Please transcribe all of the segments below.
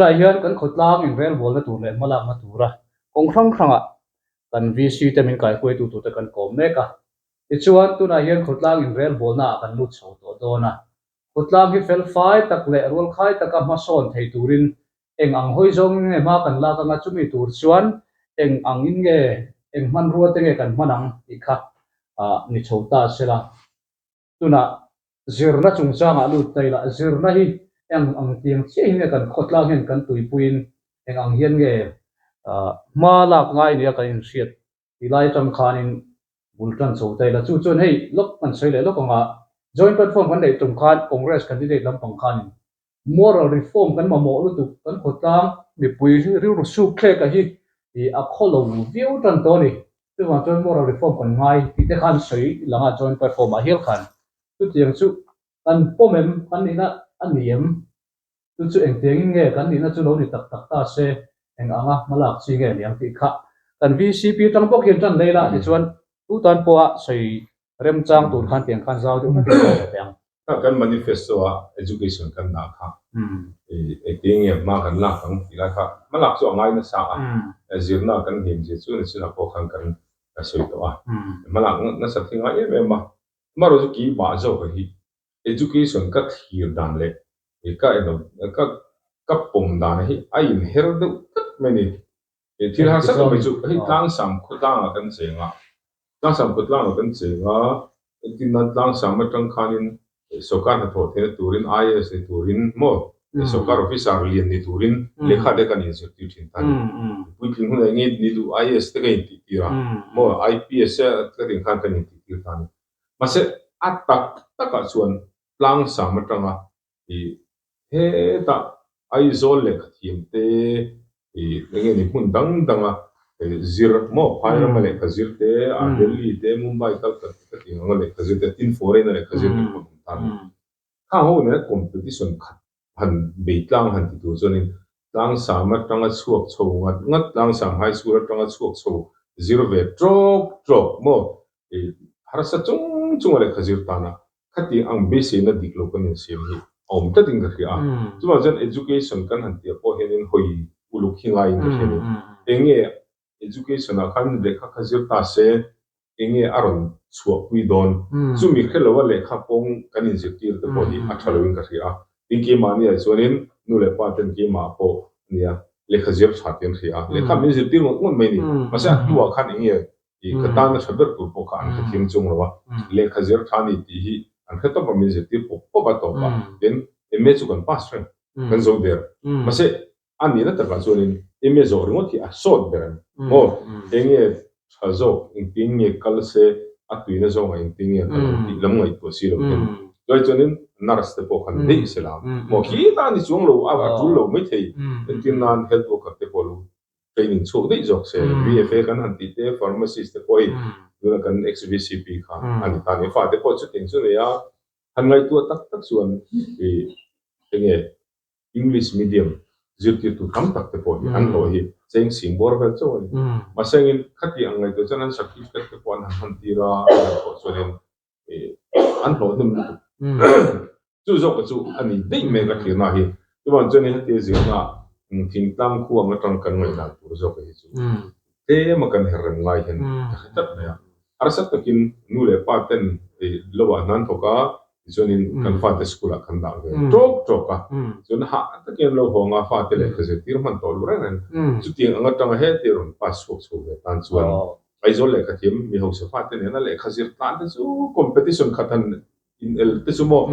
Tunah hian kan khawtlang inrelbawlna tur leh hmalakna tura kawng hrang hrangah kan VC te min kaihruaitu turte kan kawm mek a. Tichuan, tunah hian khawtlang inrelbawlnaah kan lut chho tawh dawn a. Khawtlang hi felfai tak leh rualkhai taka hmasawn thei turin eng ang hawi zawngin nge hma kan lak anga chumi tur chuan eng angin nge eng hmanrua te nge kan hman ang tih kha ni chho ta sela. Tunah zirna chungchangah lut ta ila, zirna hi eng ang tiang chiah hi nge kan khawtlang hian kan tuipuiin eng ang hian nge hma lak ngai nia kan inhriat ti lai atang khanin bul tan chho ta ila. Chu chuan hei lawk kan sawi leh lawk anga joint platform kan neih tum khan Congress candidate lampang khanin Moral reform kan mamawh lutuk, kan khawtlang mipui rilru suk thlek a hi a khaw lo viau tan tawh a ni. Chuvang chuan moral reform kan ngai tih te khan sawi lang a joint platform ah hial khan chutiang chu kan pawm em, kan nihna a ni em? Chu chu engtiangin nge kan nihna chu lo ni tak tak ta se, eng anga hmalak chi nge niang tih kha kan VCP tang bawk hian tan lei la tichuan tu tan pawha sawi remchang tur khan tiang khan zau deuh hlekin ka hre ang. Kha kan manifesto a education kan dah kha engtin nge hma kan lak ang tih lai kha hma lak chu a ngai nasa a, zirna kan hlim zia chu nichinah pawh khan kan sawi tawh a, hma lak nasat hi ngai em em a, amaherawhchu keimah zawk hi education ka thlir dan leh ka ka ka pawm dan hi a inher deuh tlat mai a ni. Thil harsa tak mai chu hei tlangsam khawtlangah kan cheng a, tlangsam khawtlangah kan cheng a, engtin nan tlangsam atang khanin sawrkar hnathawh theihna turin IAS ni turin maw sawrkar officer lian ni turin lehkha te kan inzirtir thin ta a ni. Puitling hunah enge ni duh IAS te ka intihtir a maw IPS ka tih khan kan intihtir ta a ni. Mahse a tak takah chuan tlangsam atanga Ih hetah Aizawl lehkha thiam te ih eng nge ni hmun dang danga zir maw phai rama lehkha zir te ah Delhi te Mumbai Calcutta te tih anga lehkha zir te tin foreign a lehkha zir te pawh an awm ta a ni. Khang ho nena competition khat han bei tlang han ti tur chuanin Tlangsam atanga chhuak chho ngat ngat, Tlangsam High School atanga chhuak chho zir ve tawk tawk maw ih harsa chung chunga lehkha zir tana Khati ang beiseina dik lo kan insiam hi a awm tlatin ka hria a. Chuvang chuan education kan han tih ah pawh hianin hawi uluk hi ngaiin ka hria a ni. Enge education ah khan lehkha kha zir ta se enge a rawn chhuahpui dawn? Chumi hre lo a lehkha pawng kan inzirtir te pawh hi a tha loin ka hria a. Tin keimahni ah chuanin nu leh pa ten keimah pawh nia lehkha zir tha tih an hria a. Lehkha min zirtir ngawt ngawt mai a ni. Mahse a hnuah khan enge I ka tana tha ber tur pawh kha an hrethiam chung lo a, lehkha zir tha ni tih hi an hre tawp a, min zirtir pawp pawp a tawp a, tin MA chu kan pass reng, kan zo der. Mahse a nihna takah chuanin MA zawh ringawt hi a sawt ber a ni maw? Enge tha zawk, engtin nge kal se a tuina zawngah engtin nge kal ang tih lam ngaihtuah si lo hian chuai chuanin nurse te pawh khan daih se la maw? Khitah a ni chuang lo, a tul lo maithei, entir nan health worker te pawh lo training chhuak daih zawk se, VFA kan han tih te, pharmacist te pawh hei tuna kan ex-VCP kha a ni ta a ni. Fate pawh chutiang chu nei a, han ngaihtuah tak tak chuan ih enge English medium zirtirtu tam tak te pawh hi an hlawh hi cheng sing bawr vel chauh a ni. Mahse engin khati ang ngaihtuah chuan an certificate te pawh an han hman tir a, an han thawh chuanin an hlawh hnem lutuk. Chu zawk chu a ni daih mai ka thirna hi. Chuvang chuan heti a zirna thingtlang khu ang atang kan ngaihdan tur zawk hi chu tlem a kan her rem ngai hian ka hre tlat mai a. Harsa takin nu leh pa ten lo ah hnan thawk a, tichuanin kan fate school ah kan dah ve tawk tawk a. Chuan hah takin an lo hawng a, fate lehkha zirtir hman tawh lo reng reng. Chutiang ang atanga heti rawn pass chhuak chho ve tan chuan Aizawl lehkha thiam mi hausa fate nena lehkha zir tlan te chu competition khat han in el te chu maw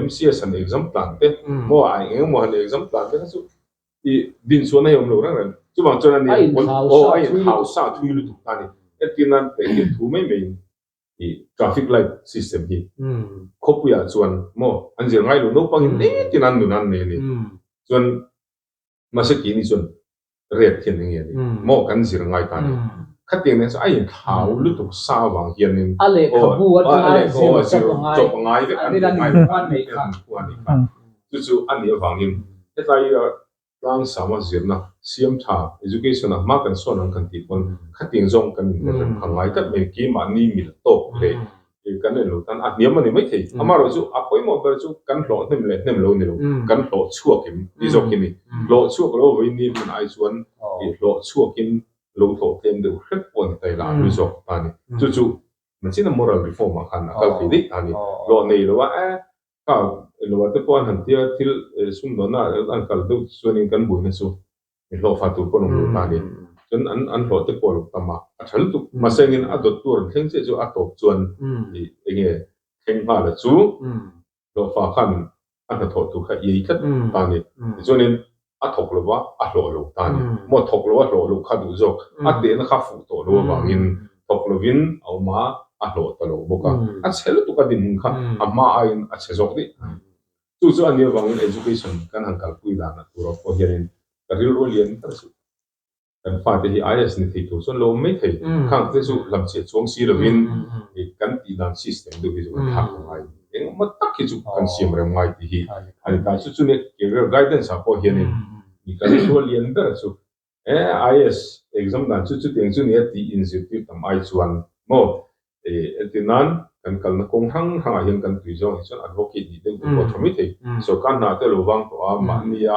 MCS han exam tlan te maw a eng emaw han exam tlan te kha chu i din chhuahna hi a awm lo reng reng. Chuvang chuan ani aw a inthau sa thui lutuk ta a ni. Entir nan pehkir thu mai maiin i traffic light system hi khawpuiah chuan maw an zir ngai lo naupangin nitin an nun an nei a ni. Chuan Mahse keini chuan ret hian eng nge ni maw kan zir ngai ta ni. Khatiang nen chuan a inthlau lutuk sa avang hianin A lehkhabu atanga zir chawp a ngai vek an ti ngai vek a ni kha. Chu chu a nih avangin hetlai tlangsama zirna siam tha education ah hma kan sawn ang kan tih pawn khatiang zawng kan inhnerem kha ngai tlat mai. Keimahni mil tawk leh. kan en lo tan a hniam a ni maithei. Amaherawhchu a pawimawh ber chu kan hlawh hnem leh hnem lo ni lo, kan hlawh chhuak em tih zawk hi a ni. Hlawh chhuak lo vawiin ni hman ai chuan hlawh chhuakin lo hlawh tlem deuh hrep pawh ni ta ila a hlu zawk ta a ni. Chu chu Machina moral reform ah khan a kal thei daih ta a ni. Hlawh nei lo a e kha lo ah te pawh an han tia thil sumdawnna an kal deuh chuanin kan buaina chu hlawhfa tur pawh an awm lo ta a ni. Chuan an an hlawh te pawh a lo tam a, a tha lutuk. Mahse engin a dawt tur an thleng chiah chu a tawp chuan enge thleng nghal a chu Hlawhfa khan a hnathawh tur kha iai tlat ta a ni. Tichuanin a thawk lo va, a hlawh lo ta a ni. Maw thawk lo a hlawh loh kha duh zawk, a tehna kha fuh tawh lo avangin thawk lovin a awm a, a hlawh ta lo bawk a. A chhe lutuk a dinhmun kha a hma aiin a chhe zawk daih. Chu chu a nih avangin education kan han kalpui dan turah pawh hianin ka rilru lian ber chu. Kan fate hi IS ni thei tur chuan lo awm mai thei. Khang te chu hlamchhiah chuang si lovin kan tih dan system deuh hi chu kan thlak lo ngai. Engemaw tak hi chu kan siam rem ngai tih hi a ni ta. Chu chu nia career guidance ah pawh hianin kan hrual lian ber chu e IS exam dan chu chutiang chu nia tih inzirtir tam ai chuan maw entir nan kan kalna kawng hrang hrangah hian kan tui zawng hi chuan advocate nih deuh te pawh a tha mai thei. Sorkar hna te lo vang tawh a mahnia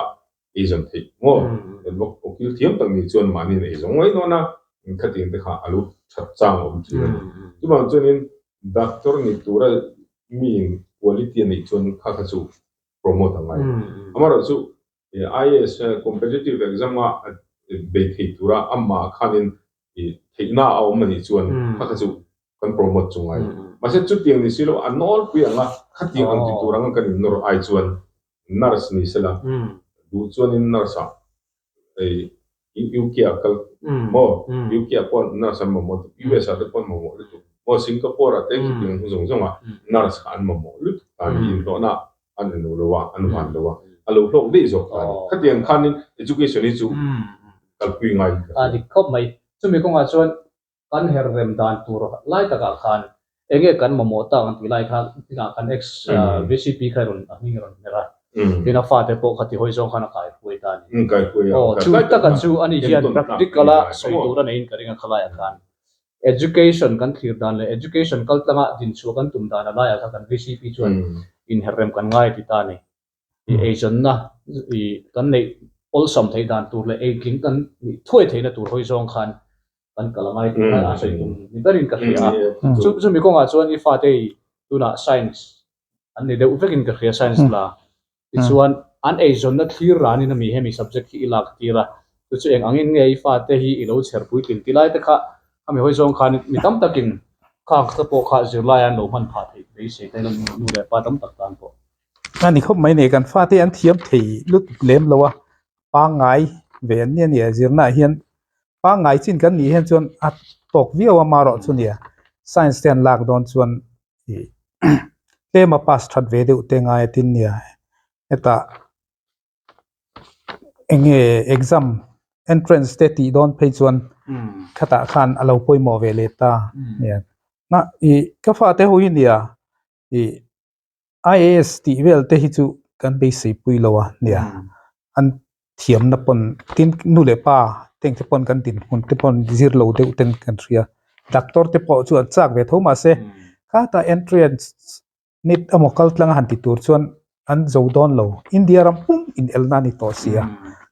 eizawn theih maw? Advocate ukil thiam tak nih chuan mahniin eizawng mai dawn a, khatiang te kha a lo that chang a awm thin a ni. Chuvang chuanin doctor ni tura miin quality a neih chuan kha kha chu promote a ngai. Amaherawhchu IAS competitive exam a bei thei tura amah khanin theihna a awm a nih chuan kha kha chu kan promote chu ngai. Mahse chutiang ni si lo a nawlpui ang a, khatiang ang ti tur anga kan innawr ai chuan Nurse ni sela duh chuanin nurse ah ei UK ah kal maw UK ah pawh nurse an mamawh lutuk US ah te pawh an mamawh lutuk maw Singapore ah te khitiang hu zawng zawng ah nurse kha an mamawh lutuk ta ni inhlawhna an eno lo a an van lo a a lo hlawk daih zawk ta ni khatiang khanin education hi chu kalpui ngai ka hria. A dik khawp mai. Chumi kawngah chuan Kan her rem dan tur lai takah khan enge kan mamawh tak ang tih lai kha inah kan ex VCP kha rawn a hming rawn hmer a, tin a fate pawh kha ti hawi zawng khan a kaihruai ta a ni. Aw chu taka chu ani hian practical a sawi tur a neiin ka ring a khalaiah khan education kan thlir dan leh education kaltlanga dinchhuah kan tum dan a laiah kha kan VCP chuan inher rem kan ngai ti ta a ni. I eizawnna i kan neih awlsam theih dan tur leh eitling kan nih thuai theihna tur hawi zawng khan kan kal a ngai tih kha a sawi tum ni berin ka hria a. Chu chumi kawngah chuan i fate i tunah science an ni deuh vekin ka hria science la tichuan an eizawnna thlir ranin ami hemi subject hi i lak tir a chu chu eng angin nge i fate hi i lo chher puitlin ti lai te kha khami hawi zawng khan mi tam takin khang te pawh kha zirlai an lo hman phah theih beisei te nu leh pa tam tak tan pawh. A ni khawp mai nei kan fate an thiam thei lutuk lem lo a pangngai ve an nia nia zirna ah hian pangngai chin kan nih hian chuan a tawk viau a marawh chu nia science te an lak dawn chuan ih tlem a pass that ve deuh te ngai a tin nia hetah eng nge exam entrance te tih dawn phei chuan khatah khan a lo pawimawh ve leh ta nia ih ka fate ho hi nia ih. IAS tih vel te hi chu kan beisei pui lo a nia an thiamna pawn tin nu leh pa teng te pawn kan dinhmun te pawn zir lo deuh ten kan hria doctor te pawh chu an chak ve tho mahse khata entrance nit emaw kal tlang a han ti tur chuan an zo dawn lo India ram pum in elna a ni tawh si a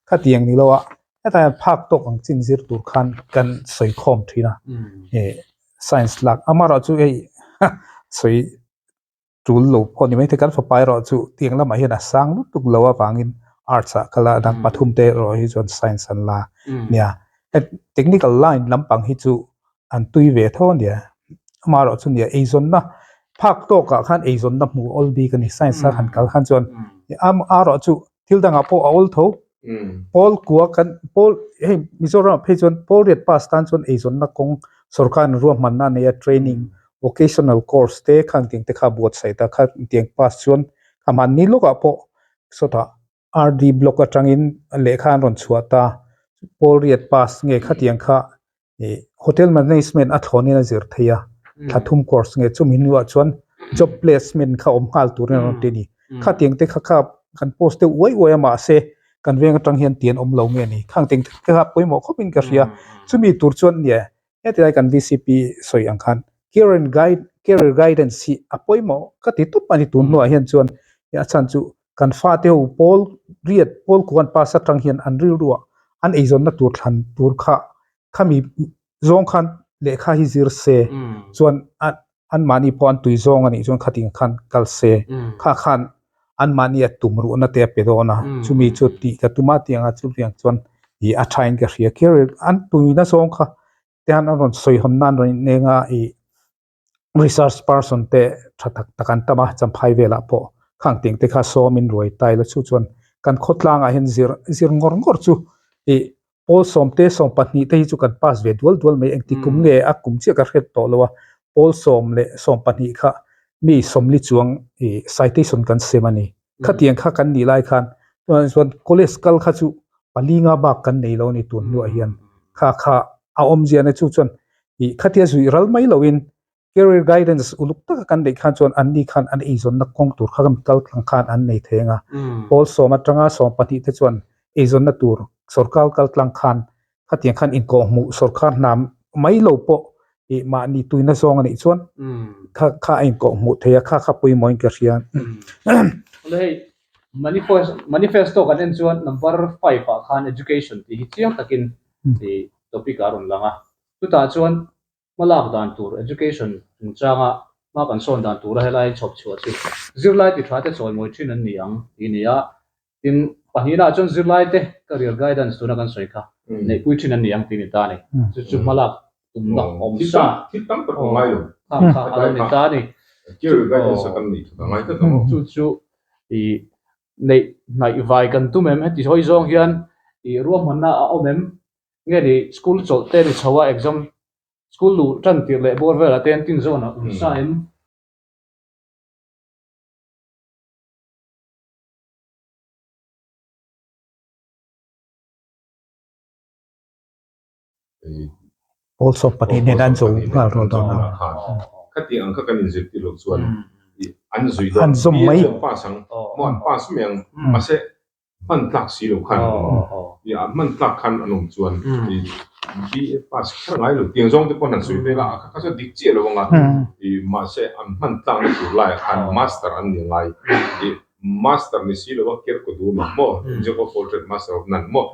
khatiang ni lo a hetah hian phak tawk ang chin zir tur khan kan sawi khawm thin a ih science lak amaherawhchu hei sawi. tul lo pawh ni maithei kan fapa erawh chu tiang lamah hian a sang lutuk lo avangin arts ah kal a dang pathum te erawh hi chuan science an la nia technical line lampang hi chu an tui ve tho ania amaherawh chu nia eizawnna phak tawkah khan eizawnna hmuh awl bik a ni science a han kal khan chuan amaherawh chu thil dangah pawh a awl tho pawl kua kan pawl hei Mizoram ah phei chuan pawl riat pass tan chuan eizawnna kawng sorkar in ruahmanna a nei a training vocational course te khang tiang te kha buatsaih ta kha tiang pass chuan a mahni lawkah pawh sawtah RD block atangin lehkha an rawn chhuah ta pawl riat pass nge khatiang kha ih hotel management a thlawnin a zir thei a thla thum course nge chumi hnuah chuan job placement kha awm nghal turin an rawn ti a ni khatiang te kha kha kan post deuh uai uai a mahse kan veng atang hian tian awm lo nge ni khang tiang te kha pawimawh khawpin ka hria chumi tur chuan nia hetilai kan V C P sawi ang khan care and guide. Career guidance hi a pawimawh ka ti tawp a ni tun hnuah hian chuan a chhan chu kan fate ho pawl riat pawl kuan pass atang hian an rilruah an eizawnna tur thlan tur kha khami zawng khan lehkha hi zir se chuan anmahni pawh an tui zawng a nih chuan khating khan kal se kha khan anmahni a tum ruhna te a pe dawn a chumi chu tih ka tum a tiang a chutiang chuan ih a thain ka hria career an tuina zawng kha te hian an rawn sawi hawn nan rawn ineng a ih research person te tha tak tak an tam a champhai velah pawh khang tiang te kha sawmin ruai ta ila chu chuan kan khawtlangah hian zir zir ngawr ngawr chu ih pawl sawmte 12 te hi chu kan pass ve dual dual mai engti kum nge a kum chiah ka hriat tawh lo a pawl sawm leh 12 kha mi 40 chuang ih citation kan sem a ni khatiang kha kan nih lai khan chuan college kal kha chu palinga bak kan nei lo a ni tun hnuah hian kha kha a awmzia na chu chuan ih khatia zuih ral mai loin career guidance uluk taka kan neih khan chuan anni khan an eizawnna kawng tur kha kal tlang khan an nei thei ang a pawl sawm atanga 12 te chuan eizawnna tur sorkar kal tlang khan khatiang khan inkawhhmuh sorkar hna mai lo pawh ih mahni tuina zawng a nih chuan kha kha a inkawhhmuh thei a kha kha pawimawhin ka hria. Hei manifesto kan en chuan number 5 ah khan education tih hi chiang takin ih topic a rawn lang a chutah chuan hmalak dan tur education chungchanga hma kan sawn dan tura helai chhawp chhuah chu zirlai ti tha te chawimawi thin an ni ang tih a ni a. Tin, pahnihnaah chuan zirlaite career guidance tuna kan sawi kha neihpui thin an ni ang tih a ni ta a ni. Chu chu hmalak tumna awm sa Thil tam tak a ngai lo. Khang kha a lo ni ta a ni. Career guidance a kan neih that a ngai tlat ang. Chu chu i neih hnaih vai kan tum em? Heti hawi zawng hian i ruahmanna a awm em? Nge ni school chawlh te ni chho a exam school luh tan tirh leh bawr velah te hian tin zawn a awm sa em? Pawl 12 nen an zo nghal rual dawn a. Khati ang kha kan inzirtir loh chuan an zui dawn an zawm mai. BA chu an pass ang maw an pass mai ang mahse hman tlak si lo khan an awm a an hman tlak khan an awm chuan BA pass kher ngai lo tiang zawng te pawh an sawi vel a kha kha chu a dik chiah lo ang a mahse an hman tlakna tur laiah khan master an ni ngai master ni si lo a ker kaw dum ang maw jack of all trade master of none maw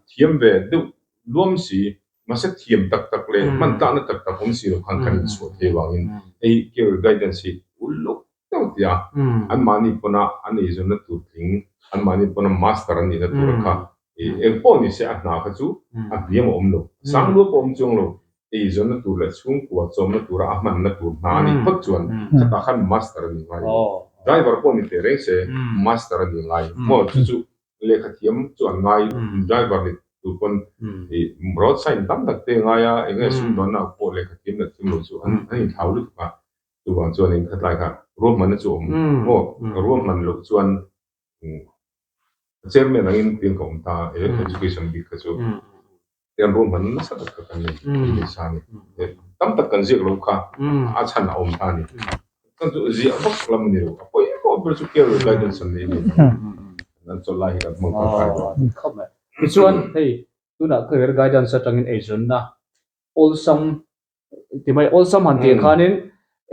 thiam ve deuh luam si mahse thiam tak tak leh hman tlakna tak tak awm si lo khan kan inchhuah thei avangin hei career guidance hi uluk deuh tia anmahni pawna an eizawnna tur tling anmahni pawna master an nihna tura kha eng pawh ni se a hna kha chu a hniam a awm lo sang lua pawh a awm chuang lo eizawnna tur leh chhungkua chawmna tura a hmanna tur hna a nih phawt chuan khatah khan master a ni ngai driver pawh ni teh reng se master a ni ngai maw chu chu lehkha thiam chu an ngai driver ni tur pawn ih road sign tam tak te ngai a eng nge sumdawnna pawh lehkha thiam leh thiam lo chu an inthlau lutuk a chuvang chuanin khatlai kha ruahmanna chu a awm maw ruahman loh chuan chairman angin piang ka awm ta a education bik kha chu Tiang ruahman nasa tak kha kan nei nei sa a ni. Tam tak kan ziak lo kha a chhan a awm ta a ni. Kan chu ziah vak lam a ni lo. A pawimawh ber chu career guidance an nei a ni. An chawlh lai hi kan hmang tangkai dawn. Tichuan hei tunah career guidance atangin eizawnna awlsam ti mai awlsam han tih khanin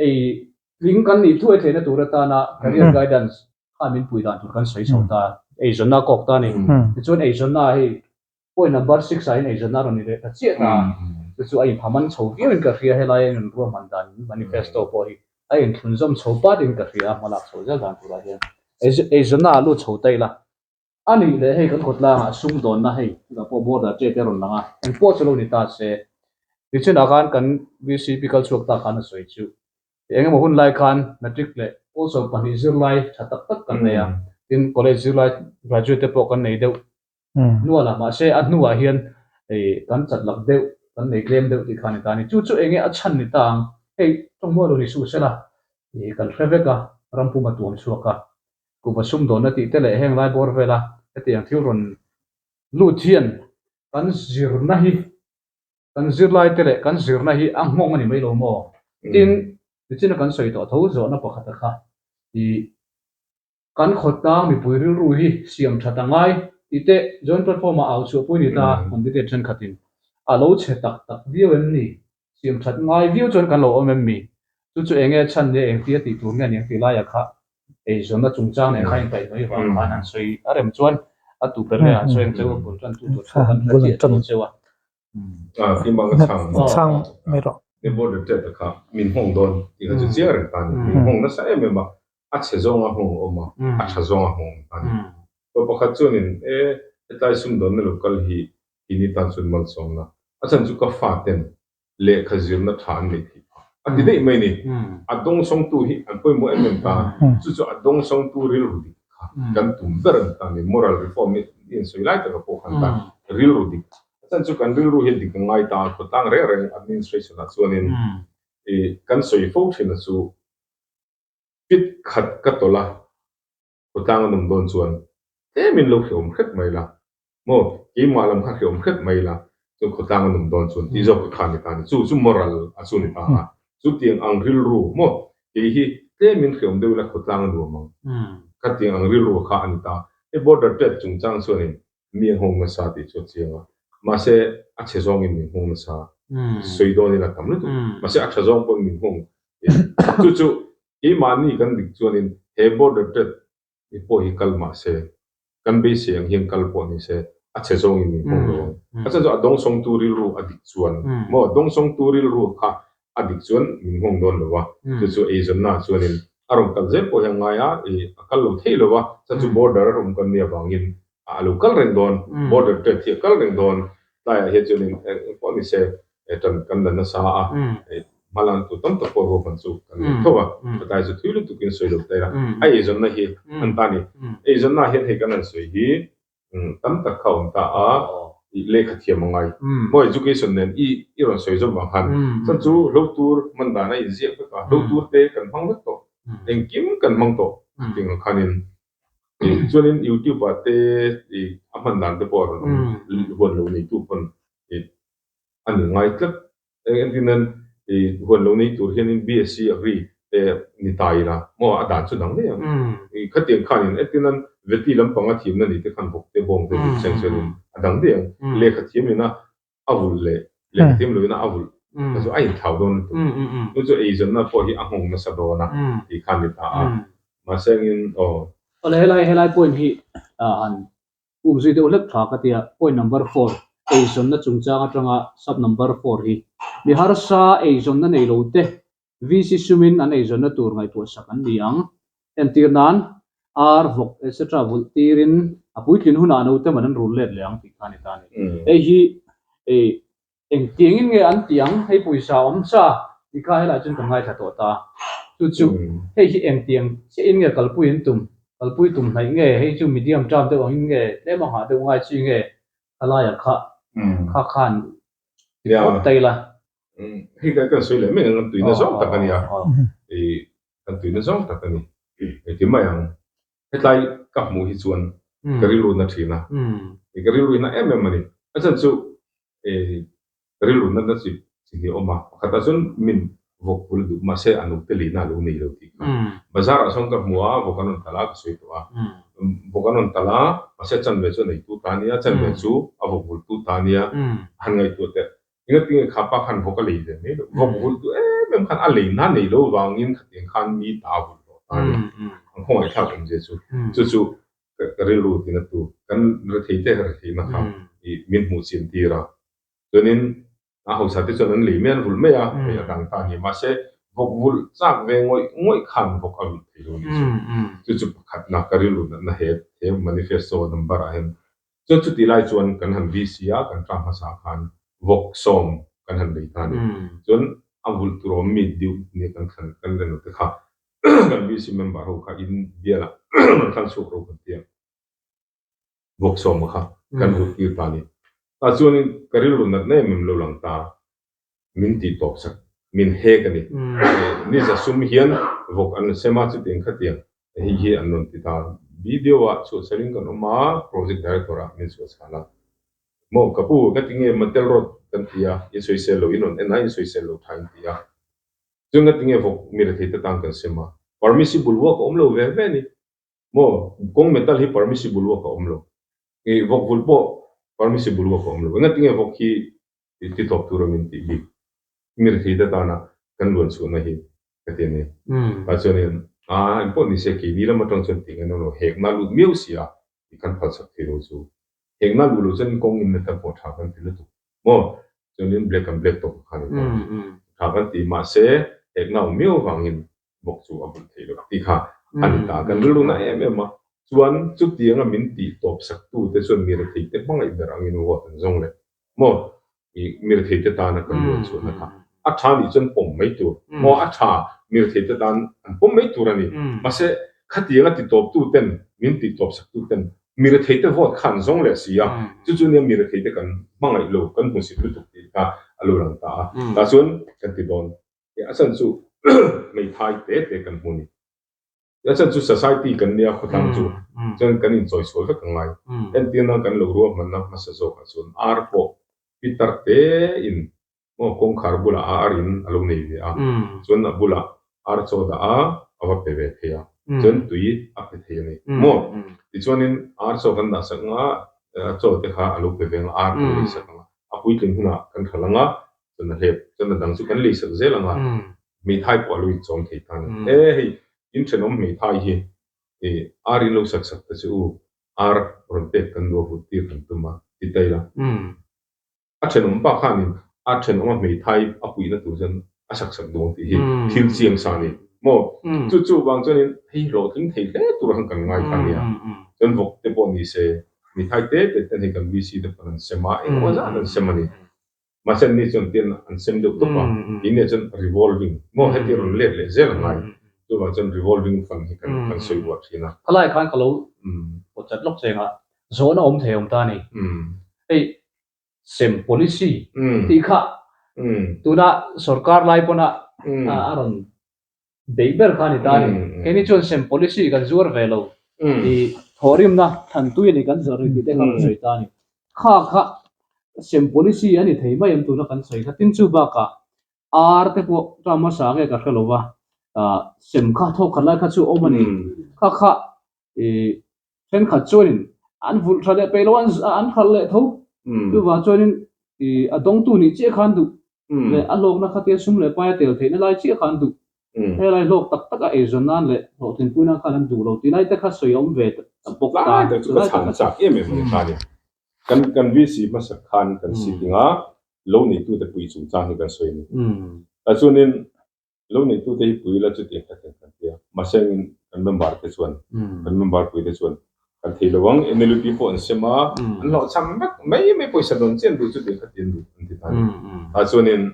ei tling kan nih thuai theihna tur atana career guidance khan min pui dan tur kan sawi chho ta eizawnna a kawk ta a ni. Tichuan eizawnna hei Point number 6 ah hian eizawnna a rawn ni leh ta chiah ta. Chu chu a inphaman chho viauin ka hria helai a in ruahman dan manifesto pawh hi a inthlunzawm chho patin ka hria a hmalak chho zel dan turah hian eizawnna ah lut chho ta ila. A nih leh hei kan khawtlangah sumdawnna hei chutah pawh border trade te a rawn lang a, engpawh chu lo ni ta se. Nichinah khan kan VCP kal chhuak ta khan a sawi chu eng emaw hun lai khan matric leh pawl 12 zirlai tha tak tak kan nei a, tin college zirlai graduate te pawh kan nei deuh Hnual a, mahse a hnuah hian kan chat lak deuh, kan nei tlem deuh tih kha a ni ta a ni. Chu chu enge a chhan ni ta ang? Hei tawngmual lo ni suh sela, kan hre vek a, ram pum a tuam chhuak a, kuhva sumdawnna tih te leh heng lai bawr vela hetiang thil rawn lut hian kan zirna hi, kan zirlai te leh kan zirna hi a nghawng a ni mai lo maw? Tin, nichina kan sawi tawh tho zawhna pakhata kha Kan khawtlang mipui rilru hi siam that a ngai tih te Joint Platform ah au chhuahpui ni ta candidate thenkhatin a lo chhe tak tak viau em ni? Siam that ngai viau chuan kan lo awm em mi? Chu chu enge chhan nge engtia tih tur nge aniang tih laiah kha eizawnna chungchang nen kha inkaihhnawih vang khan an sawi a rem chuan a tu ber nge an sawi ang cheu a bul tan tu tur pawh kan hre chiah tawh cheu a. Chhang mai rawh. Border trade kha min nghawng dawn tih kha chu chiang reng ta a ni. Min nghawng nasa em em a, a chhe zawnga nghawng a awm a, a tha zawnga nghawng a awm ta a ni. Pa pakhat chuanin e hetlai sumdawnna lo kal hi keini tan chuan malsawmna a chhan chu ka faten lehkha zirna tha an neih theih phah a ti daih mai a ni. A dawngsawngtu hi an pawimawh em em ta, chu chu a dawngsawngtu rilru dik kha kan tum ber a ni ta a ni. Moral reform hi in sawi lai taka pawh khan ta rilru dik a chhan chu kan rilru hi a dik a ngai ta a, khawtlang reng reng administration ah chuanin kan sawi fo thin a chu fit khat ka tawlh a, khawtlang a nawm dawn chuan tlemin lo hrehawm hrep mai la maw, keimah lam kha hrehawm hrep mai la chuan khawtlang a nawm dawn chuan tih zawk ka kha a ni ta a ni. Chu chu moral a chu ni ta a, chutiang ang rilru maw kei hi tlemin hrehawm deuh ila khawtlang a nuam ang khatiang ang rilru kha a ni ta. Hei border trade chungchang chuanin mi a nghawng nasa tih chu a chiang a, mahse a chhe zawngin min nghawng nasa sawi dawn ila tam lutuk, mahse a tha zawng pawn min nghawng chu chu Keimahni kan dik chuanin he border trade hi pawh hi kal mah se, kan beisei ang hian kal pawh ni se, a chhe zawngin min nghawng lo ang. A chhan chu a dawngsawngtu rilru a dik chuan maw, dawngsawngtu rilru kha a dik chuan min nghawng dawn lo a, chu chu eizawnna chuanin a rawn kal zel pawh hi a ngai a, ih a kal lo thei lo a, chhan chu border a awm kan nih avangin a lo kal reng dawn, border trade hi a kal reng dawn, tlaiah hian chuanin eng pawh ni se tan kan la nasa a, hmalan tu tam tak pawh ruahman chu kan nei tho a, tlai chu thui lutukin sawi lo ta ila, a eizawnna hi an ta a ni. Eizawnna hian hei kan han sawi hi tam tak kha a awm ta a, lehkha thiam a ngai. Maw education nen i i rawn sawi zawm vang khan chuan chu hlo tur hman dan a inziak vek a, hlo tur te kan hmang vek tawh, engkim kan hmang tawh chutiang ang khanin chuanin youtube ah te a hman dan te pawh a rawn awm huan lo neitu pawn a ni ngai tlat. Eng entir nan i huan lo nei tur hianin BSc Agri te ni ta ila maw a dan chu dang daih ang. I khatiang khanin entir nan Vety lampanga thiamna nei te khan vawk te bawng te vulh seng chuanin a dang daih ang. Lehkha thiam ina a vulh leh lehkha thiam lo ina a vulh kha chu a inthlau dawn lutuk. Chu chu eizawnna pawh hi a nghawng nasa dawn a tih khan ni ta a. Mahse engin aw. Awle helai helai point hi han Um zui deuh hlek tha ka tia, point number four, eizawnna chungchang atanga sub number four hi mi harsa eizawnna nei lo te VC sumin an eizawnna tur ngaihtuah sak an ni ang. Entir nan, ar, vawk etc vulh tirin a puitlin hunah naute man an rul let leh ang tih kha a ni ta a ni. Hei hi Engtiangin nge an tih ang? Hei pawisa awm sa tih kha helaiah chuan kan ngaithla tawh ta. Chu chu hei hi engtiang chiahin nge kalpui an tum? Kalpui tum hnaih nge? Hei chu medium term deuh angin nge tlem a nghah deuh ngai chi nge? Khalaia kha kha khan ti phawt ta ila. Hei kan kan sawi leh mai ang, kan tuina zawng tak a nia. Kan tuina zawng tak a ni. Engti mai ang? Hetlai ka hmuh hi chuan ka rilru na thin a, ka rilru na em em a ni. A chhan chu rilru na na chi chi hnih a awm a, pakhatah chuan min vawk bul duh mahse a note lihna a lo nei lo tih kha. Bazar ah sawn ka hmu a, vawk an rawn talh a ka sawi tawh a, vawk an rawn talh a mahse a chanve chu a neitu ta a nia, a chanve chu a vawk vultu ta a nia, han ngaihtuah teh. Engatinge kha pa khan vawk a lei ve mai loh? Vawk vulh duh em em khan a lei na nei lo vangin khatiang khan mi ta vulh hlawh ta a ni. An khawngaihthlak awm zia chu. Chu chu ka rilru tina tu kan rethei te retheihna kha i min hmuh chin tir a. Chuanin a hausa te chuan an lei mai a, an vulh mai a, hei a dang ta a ni. Mahse vawk vulh chak ve ngawih ngawih khan vawk a vulh thei lo a ni chu. Chu chu pakhatna ka rilru natna he he manifesto number ah hian Chuan chutih lai chuan kan han VC a, kan tlang hmasa khan vawk sawm kan han lei ta a ni. Chuan a vulh tur awm mi deuh nia kan thlan kan la lo te kha kan VC member ho kha in bialah rawn thlang chhuak ro kan ti a, vawk sawma kha kan vulh tir ta a ni. Tah chuanin ka rilru natna em em lo lang ta. Min tih tawp sak, min hek a ni. Ni za sum hian vawk an sem a, chutiang khatiang hei hi an rawn ti ta. Video ah chhuahchhalin kan awm a, project director ah min chhuahchhal a. Maw ka pu, ka ti nge Matel Road kan ti a, in sawisel lo, in rawn en a, in sawisel lo tha in ti a. Chuan ka ti nge vawk mi rethei te tan kan sem a, permissible work a awm lo ve ve a ni. Maw, kawng metal hi permissible work a awm lo. Vawk vulh pawh permissible work a awm lo. Engatinge vawk hi Tih ti tawp tur a min tih bik. Mi rethei te tana kan luan chhuahna hi. Ka ti a ni. Tah chuanin a engpawh ni se keini lam atang chuan tih ngaihna lo hekna lut miau si a tih kan phalsak thei lo chu. Hekna luh loh chuan kawng in metal pawh tha kan ti lutuk maw? Chuanin black and black tawp kha ni ta tha kan ti mahse hekna awm miau avangin bawk chu a bulh thei lo tih kha a ni ta. Kan rilru na em em a, chuan chutianga min tih tawp sak tu te chuan mi rethei te hmangaih ber angin vote an zawng leh maw? I mi rethei te tana kan luan chhuahna kha a tha nih chuan pawm mai tur maw? A tha mi rethei te tan an pawm mai tur a ni. Mahse khatianga ti tawp tu ten min tih tawp sak tu ten mi rethei te vote kha an zawng leh si a, chu chu nia mi rethei te kan hmangaih lo kan hmusit lutuk tih kha a lo lang ta a. Tah chuan kan ti dawn. A chhan chu hmeithai te te kan hmu a ni. A chhan chu society kan nia khawtlang chu chuan kan inchawisual vek a ngai. Entirna kan lo ruahmanna hmasa zawkah chuan ar pawh pitar te in maw kawngkhar bulah a ar in a lo nei ve a, chuan a bulah ar chaw dah a a va pe ve thei a, chuan tui a pe thei a ni maw. Tichuanin ar chaw kan dah sak anga a chaw te kha a lo pe ve anga ar kan lei sak anga a puitling hunah kan hralh anga chuan a hlep chuan a dang chu kan lei sak zel ang a, hmeithai pawh a lo inchawm thei ta a ni. E hei inthenawm hmeithai hi e ar in lo sak sak ta che u, ar rawn pek kan duh a vut tir kan tum a ti ta ila. A thenawm pa khanin a thenawm a hmeithai a puihna tur chuan a sak sak dawn tih hi thil chiang sa a ni maw? Chu chu vang chuanin hei hlawhtling thei hle tur ang kan ngai ta nia. Chuan vawk te pawh ni se hmeithai te te ten hei kan VC te pawn an sem a, engemaw zat an sem a ni. Mahse anni chuan tian an sem deuh tawp a, keini ah chuan revolving maw heti rawn let leh zel a ngai. Chuvang chuan revolving fund hi kan kan sawi uar thin a. Khalai khan ka lo pawt chat lawk cheng a, zawhna awm thei awm ta a ni. Hei sem policy tih kha tuna sorkar lai pawna a rawn Beih ber kha a ni ta a ni. Keini chuan sem policy kan zuar ve lo tih thawhrimna thlantui a ni kan zawrh ni tih te kha rawn sawi ta a ni. Kha kha sem policy a ni thei mai em tuna kan sawi kha. Tin chu bakah ar te pawh term hmasa nge ka hre lo va, sem kha thawk khat lai kha chu awm a ni. Kha kha ih thenkhat chuanin an vulh tha leh peih lo a, an hralh leh tho. Chuvang chuanin ih a dawngtu nih chiah khan duh leh a hlawkna khatia sum leh paia tel theihna lai chiah kha an duh. Helai hlawk tak tak a eizawn nan leh hlawhtlinpui nan khan an duh lo tih lai te kha sawi a awm ve ta bawk ta. Lai tak chu ka chhan chak em em a ni ta ni. Kan kan VC hmasak khan kan sitting a lo neitute pui chungchang hi kan sawi a ni. Tah chuanin Lo neitute hi pui la chutiang kha thlen kan ti a, mahse engin kan member te chuan, kan member pui te chuan kan thei lo ang, NLUP pawh an sem a, an hlawhchham vek mai mai pawisa dawn chian duh chutiang kha ti an duh an ti ta a ni. Tah chuanin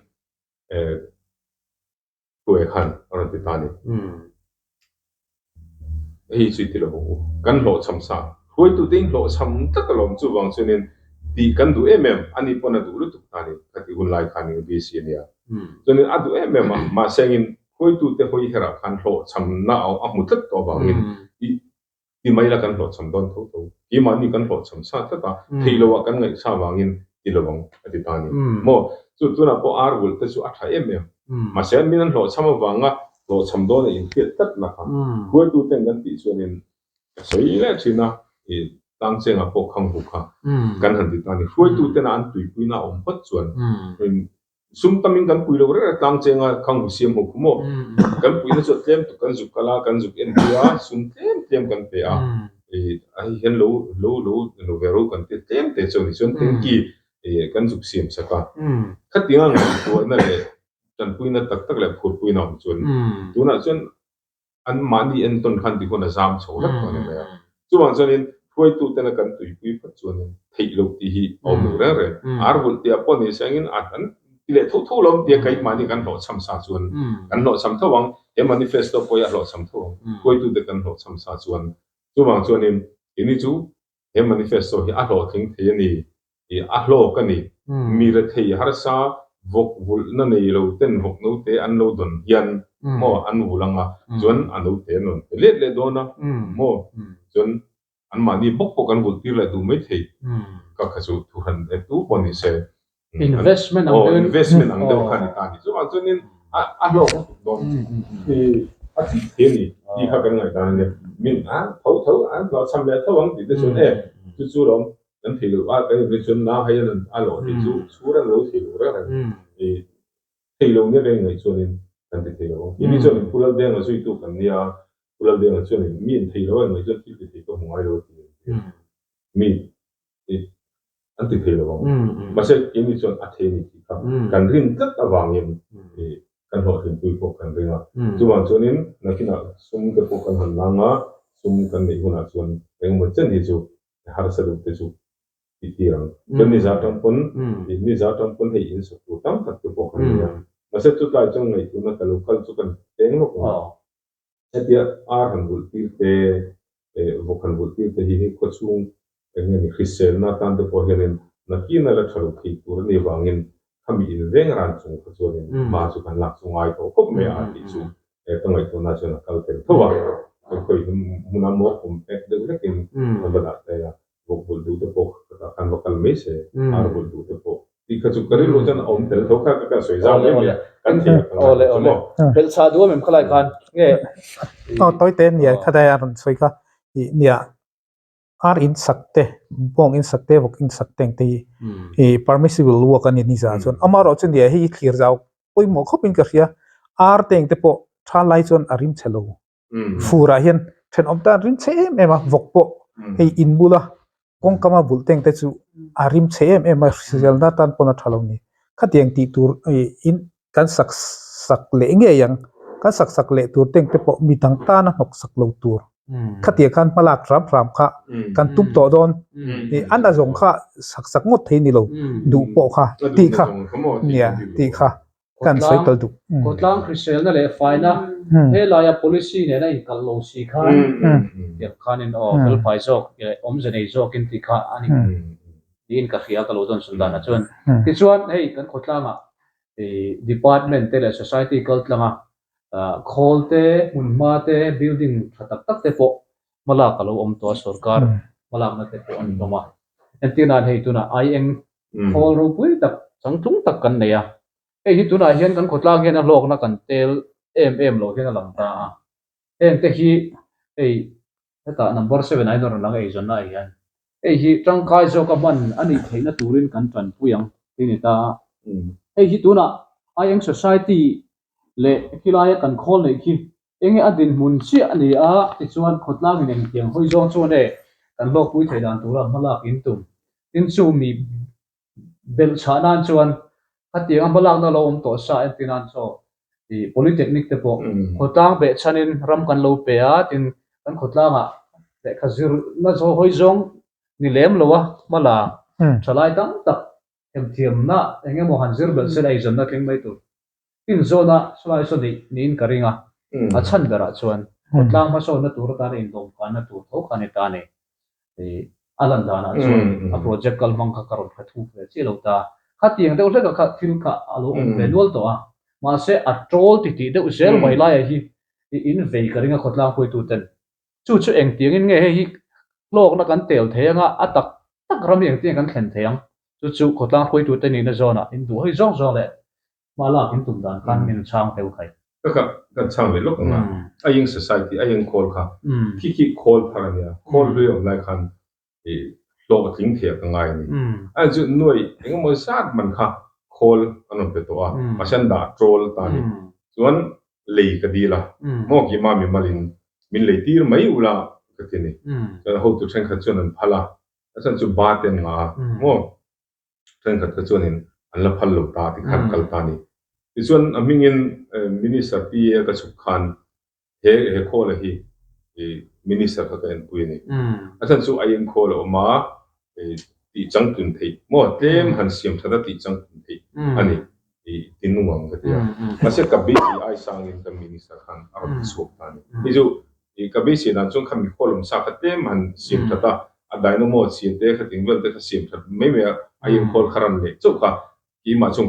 eh Hruaia khan a rawn ti ta a ni. Hei chu i ti lo bawk u. Kan hlawhchham sa. Hruaitute in hlawhchham tlat alawm chuvang chuanin tih kan duh em em, ani pawn a duh lutuk ta ni khati hun lai khan eng VC a nia. Chuanin a duh em em a, mahse engin hruaitute hawi herah khan hlawhchhamna a hmu tlat tawh avangin i ti mai la kan hlawhchham dawn tho tho. Keimahni kan hlawhchham sa tlat a, theih loh ah kan ngaihsa avangin ti lo ang a ti ta a ni. Maw? Chu tunah pawh ar vulh te chu a tha em em. Mahse min an hlawhchham avanga hlawhchham dawn a inhriat tlat na kha. Hruaituten kan tih chuanin ka sawi leh thin a, i tlangchengah pawh khang hu kha kan han ti ta a ni. Hruaitutena an tuipuina a awm phawt chuan sum tamin kan pui lo reng a, tlangchenga khang hu siam ho khu maw? Kan puina chu a tlem tuk, kan zuk kal a, kan zuk entir a, sum tlem tlem kan pe a, i hei hian lo lo lo lo ve ro kan ti a, tlem te chu a ni. Chuan tanky kan zuk siam sak a, khatianga ngaihtuahna leh tanpuina tak tak leh phurpuina awm chuan tunah chuan an mahni entawn khan ti huan a zam chho vek tawh a ni mai a. Chuvang chuanin hruaitutena kan tuipui phawt chuanin theih loh tih hi a awm lo reng reng. Ar vulh tih ah pawh ni se angin an an ti leh tho tho lo tia keimahni kan hlawhchham sa chuan kan hlawhchham tho ang, he manifesto pawh hi a hlawhchham tho ang, hruaitute kan hlawhchham sa chuan. Chuvang chuanin keini chu he manifesto hi a hlawhtling thei a ni tih a hlawk a ni. Mi rethei harsa vawk vulhna nei lo ten vawk note an lo dawn hian maw an vulh ang a, chuan a note an rawn pe let leh dawn a maw, chuan anmahni bawk pawh kan vulh tir leh duh mai thei ka kha chu thu hran e tu pawh ni se. Investment ang deuhin. Investment ang deuh kha a ni ta a ni. Chuvang chuanin a hlawk lutuk dawn hi a tih thei a ni tih kha kan ngaihdan a nia. Min a tho tho a hlawhchham leh tho ang tih te chuan e chu chu lawm kan thei loh a kan inrin chuan nau hei a lawh thei chu chhur a lo thei lo reng reng. Thei lo nia kan ingaih chuanin. Kan ti thei lo ang. Keini chuan in Pu Laldenga zuitu kan nia, Pu Laldenga chuan in mi in thei lo a in ngaih chuan thil ti thei ka hmu ngai lo a ti a ni. Mi an ti thei lo ang. Mahse keini chuan a thei a ni tih kha kan rin tlat avangin kan hlawhtlinpui pawh kan ring a. Chuvang chuanin nakinah sum te pawh kan han lang a, sum kan neih hunah chuan engemaw chen hi chu harsa deuh te chu ti tir ang. Chuan ni za tang pawn, ni za tang pawn hei in sak tur tam tak te pawh kan nei a. Mahse chutlai chuan ngaihtuahna ka lo kal chu kan teng lawk ang a. Hetia ar han vulh tir te, vawk han vulh tir te hi hei khawchhung eng nge ni hriselna atan te pawh hianin nakin a la tha lo thei tur a nih avangin khami inveng ran chung kha chuanin hma chu kan lak chu ngai tawh khawp mai a tih chu ka ngaihtuahna chuan a kal tel tho a. Khawi hmuna maw compact deuh hlekin an va dah ta a. Vawk vulh duh te pawh ka tah khan va kal mai se, ar vulh duh te pawh tih kha chu ka rilru chuan a awm tel tho kha ka kan sawi zau mai mai a, kan thei a kan ngai chu maw. Belhchhah duh em em khalai khan nge. Aw tawi te nia khadai a rawn sawi kha ih nia ar in sak te bawng in sak te vawk in sak te ang te hi ih permissible work a ni ni zah chuan amaherawh chu nia hei thlir zau pawimawh khawp in ka hria ar te ang te pawh tha lai chuan a rim chhe lo. Furah hian thenawm tan rim chhe em em a, vawk pawh hei in bula kawngkama bulh teng te chu a rim chhe em em a, hriselna tan pawn a tha lo ni. Khatiang tih tur in kan sak sak leh ngei ang, kan sak sak leh tur teng te pawh mi dang tana hnawk sak lo tur. Khatiang khan hmalak hram hram kha kan tum tawh dawn, an a zawng kha sak sak ngawt thei ni lo, duh pawh kha tih kha nia tih kha. kan sawi kal duh. Khawtlang hriselna leh faina helaia policy nena inkalh lo si khan tiang khanin aw felfai zawk leh awmze nei zawkin tih kha a ni niin ka hria ka lo dawn sun danah chuan. Tichuan hei kan khawtlangah department te leh society kaltlanga khawl te, hmunhma te, building tha tak tak te pawh hmalak a lo awm tawh a, sorkar hmalakna te pawh a ni hlawm a. Entir nan hei tunah aieng Khawl ropui tak changtlung tak kan nei a, hei hi tunah hian kan khawtlang hian a hlawkna kan tel em em loh hian a lang ta a, hengte hi hei hetah number seven ah hian a rawn lang a eizawnna ah hian hei hi tangkai zawka hman a nih theihna turin kan tanpui ang tih a ni ta a, hei hi tunah Aieng Society leh khilaia kan khawl neih khi Enge a dinhmun chiah a ni a, tichuan khawtlangin engtiang hawi zawng chuan e kan hlawkpui thei dan tura hmalak in tum. Tin chu mi belh chhah nan chuan khatianga hmalakna lo awm tawh sa entir nan chaw ih Polytechnic te pawh khawtlang beh chhanin ram kan lo pe a, tin kan khawtlangah lehkha zirna hawi zawng ni lem lo a hmala thalai tam tak Themthiamna eng emaw han zir belh sela eizawnna thleng mai tur. Inzawna sawi saw neih niin ka ring a, a chhan berah chuan khawtlang hmasawnna tur atana indawmkanna tur tho kha a ni ta a ni. A lan danah chuan a project kal hmang kha ka rawn hre thuk ve chiah lo ta. Khatiang deuh hleka kha thil kha a lo awm ve nual tawh a, mahse a ṭawl titih deuh zel mai laiah hi in vei ka ring a khawtlang hruaituten. Chu chu engtiangin nge hei hi hlawkna kan tel thei anga a tak tak ram hi engtiang kan thlen thei ang? Chu chu khawtlang hruaitute nihna zawnah in duh hawi zawng zawng leh hma lak in tum dan khan min chhang deuh khai. Ka kha kan chhang leh lawk ang a, a eng society, a eng khawl kha khi khi khawl thar a nia, khawl hlui a awm lai khan ih hlawh a tling thei a ka ngai a ni. A chu nuai eng emaw zat man kha khawl an rawn pe tawh a, mahse an dah trawl ta a ni. Chuan lei ka dil a, maw kima mimalin min lei tir mai ula ka ti a ni. Chuan hotu thenkhat chuan an phal a, a chhan chu ba te an ngah a, maw thenkhat kha chuanin an la phal lo ta ti khan kal ta a ni. Tichuan a hmingin Minister PA ka chhuk khan he he khawla hi Minister kha ka enpui a ni. A chhan chu aieng khawl a awm a, tih changtlun theih maw tlem han siam that a tih changtlun theih a ni tih ti nung ang ka ti a. Mahse ka beisei ai sangin kan Minister khan a rawn ti chhuak ta a ni. Hei chu ka beisei dan chuan kha mi khawl awm sa kha tlem han siam that a, a dynamo chhia te kha ting vel te kha siam that mai mai a, a inkhawl kha ran leh chauh kha keimah chuan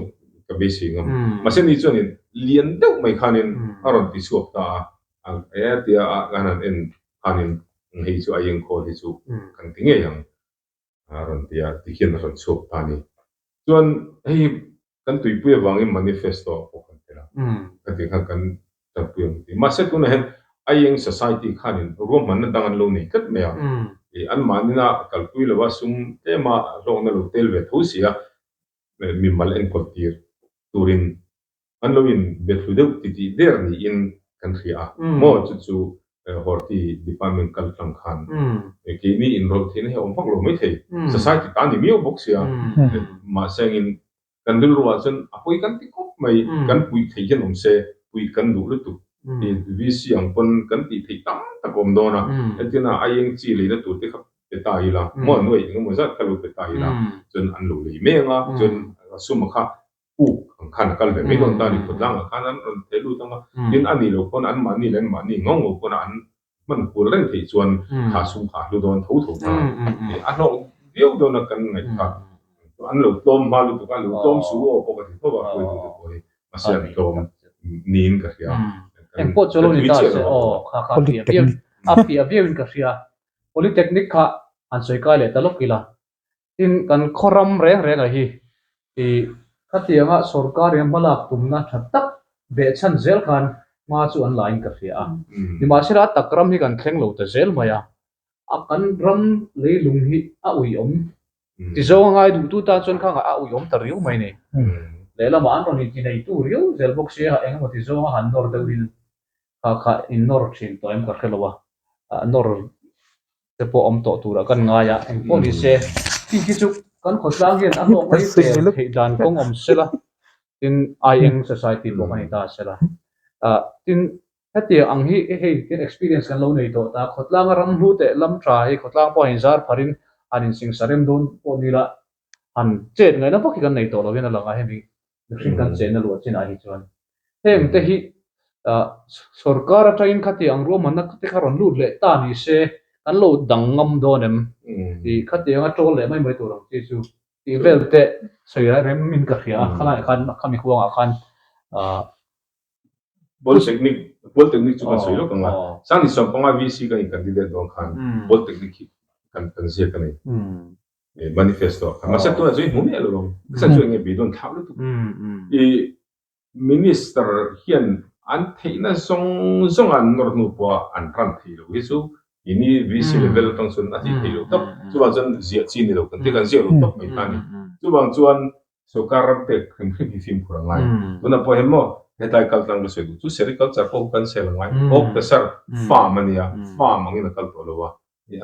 ka beisei ngam. Mahse ni chuanin lian deuh mai khanin a rawn ti chhuak ta a, e tia a kan han en khanin hei chu a inkhawl hi chu kan ti ngei ang a rawn ti a, tikhian a rawn chhuak ta a ni. Chuan hei kan tuipui avangin manifesto ah pawh kan tel a, ka tih khan kan tanpui ang ti. Mahse tunah hian Aieng Society khanin ruahmanna dang an lo nei tlat mai a, ih anmahnina kalpui lova sum tlema hlawkna lo tel ve tho si a, mimal enkawl tir turin. an lo in be thlu deuh titih der niin kan hria a, maw chu chu Horti department kal tlang khan keini inrawlh theihna hi a awm vak lo maithei, society ta ni miau bawk sia, mahse angin Kan rilruah chuan a pawi kan ti khawp mai, kan puih theih hian awm se, puih kan duh lutuk. VC ang pawn kan tih theih tam tak awm dawn a, entirna aieng chi leina tur te kha pe ta ila, maw nuaih eng emaw zat kha lo pe ta ila, chuan an lo lei mai ang a, chuan a suma kha puk ang khan a kal ve mai dawn ta a ni, khawtlangah khan an rawn theh lut ang a, tin a nih loh pawn anmahni leh anmahni ngau ngau pawn an hman kual reng theih chuan kha sum kha a hlu dawn tho tho ta a hlawk viau dawn a kan ngaih kha an lo tlawm hma lutuk a, lo tlawm su aw pawh ka ti tho a hruaitu te pawh hi mahse an tlawm niin ka hria. Engpawh chu lo ni ta se aw kha kha a fiah viau a fiah viau in ka hria Polytechnic kha han sawi kai leh ta lawk ila Tin, kan khaw ram reng rengah hi ih khatianga sorkarin a hmalak tumna tha tak behchhan zel khan hma chu an la in ka hria a. Nimahsela a tak ram hi kan thleng lo ta zel mai a, a kan ram leilung hi a uiawm ti zawng a ngai duhtu tan chuan khangah a uiawm ta riau mai ni. Lehlamah an rawn intineitu riau zel bawk sia eng emaw ti zawnga han nawr deuhin kha kha innawr thin tawh em ka hre lo a, nawr te pawh awm tawh turah kan ngai a, eng pawh ni se khi khi chu kan khawtlang hian a hlawk mai tel theih dan kawng awm sela tin aieng society pawh kan ni ta sela ah tin hetiang ang hi hei tin experience kan lo nei tawh ta khawtlanga ram hlu teh lam tha hi khawtlang pawh a inzar pharin han insingsa rem dawn pawh ni la han chet ngaihna vak hi kan nei tawh lovin a lang a hemi mihring kan chenna luah chinah hi chuan heng te hi sorkar atangin khatiang ang ruahmanna te kha rawn lut leh ta ni se kan lo dang ngam dawn em tih khatianga tawl leh mai mai tur ang chi chu tih vel te sawi rem in ka hria a khalaiah khan khami huangah khan Polytechnic Polytechnic chu kan sawi lawk ang a, Sangni 15 VC kan in candidate dawn khan Polytechnic hi kan kan ziak a ni. Manifesto ah khan. Mahse tunah chuan i hmu miah lo ang. Chhan chu enge beidawn thlak lutuk. I Minister hian an theihna zawng zawng a an nawr hnu pawh a an ran thei lo hi chu ini VC level atang chuan a tih theih loh tawp. Chuvang chuan ziah chi ni lo kan ti kan ziah lo tawp mai ta a ni. Chuvang chuan Sorkar ram pek hrim hrim hi fimkhur a ngai. Tunah pawh hian maw hetlai kal tlang ka sawi duh chu sericulture pawh kan sel a ngai. Awk ta sar farm a nia, farm angin a kal tawh lo a,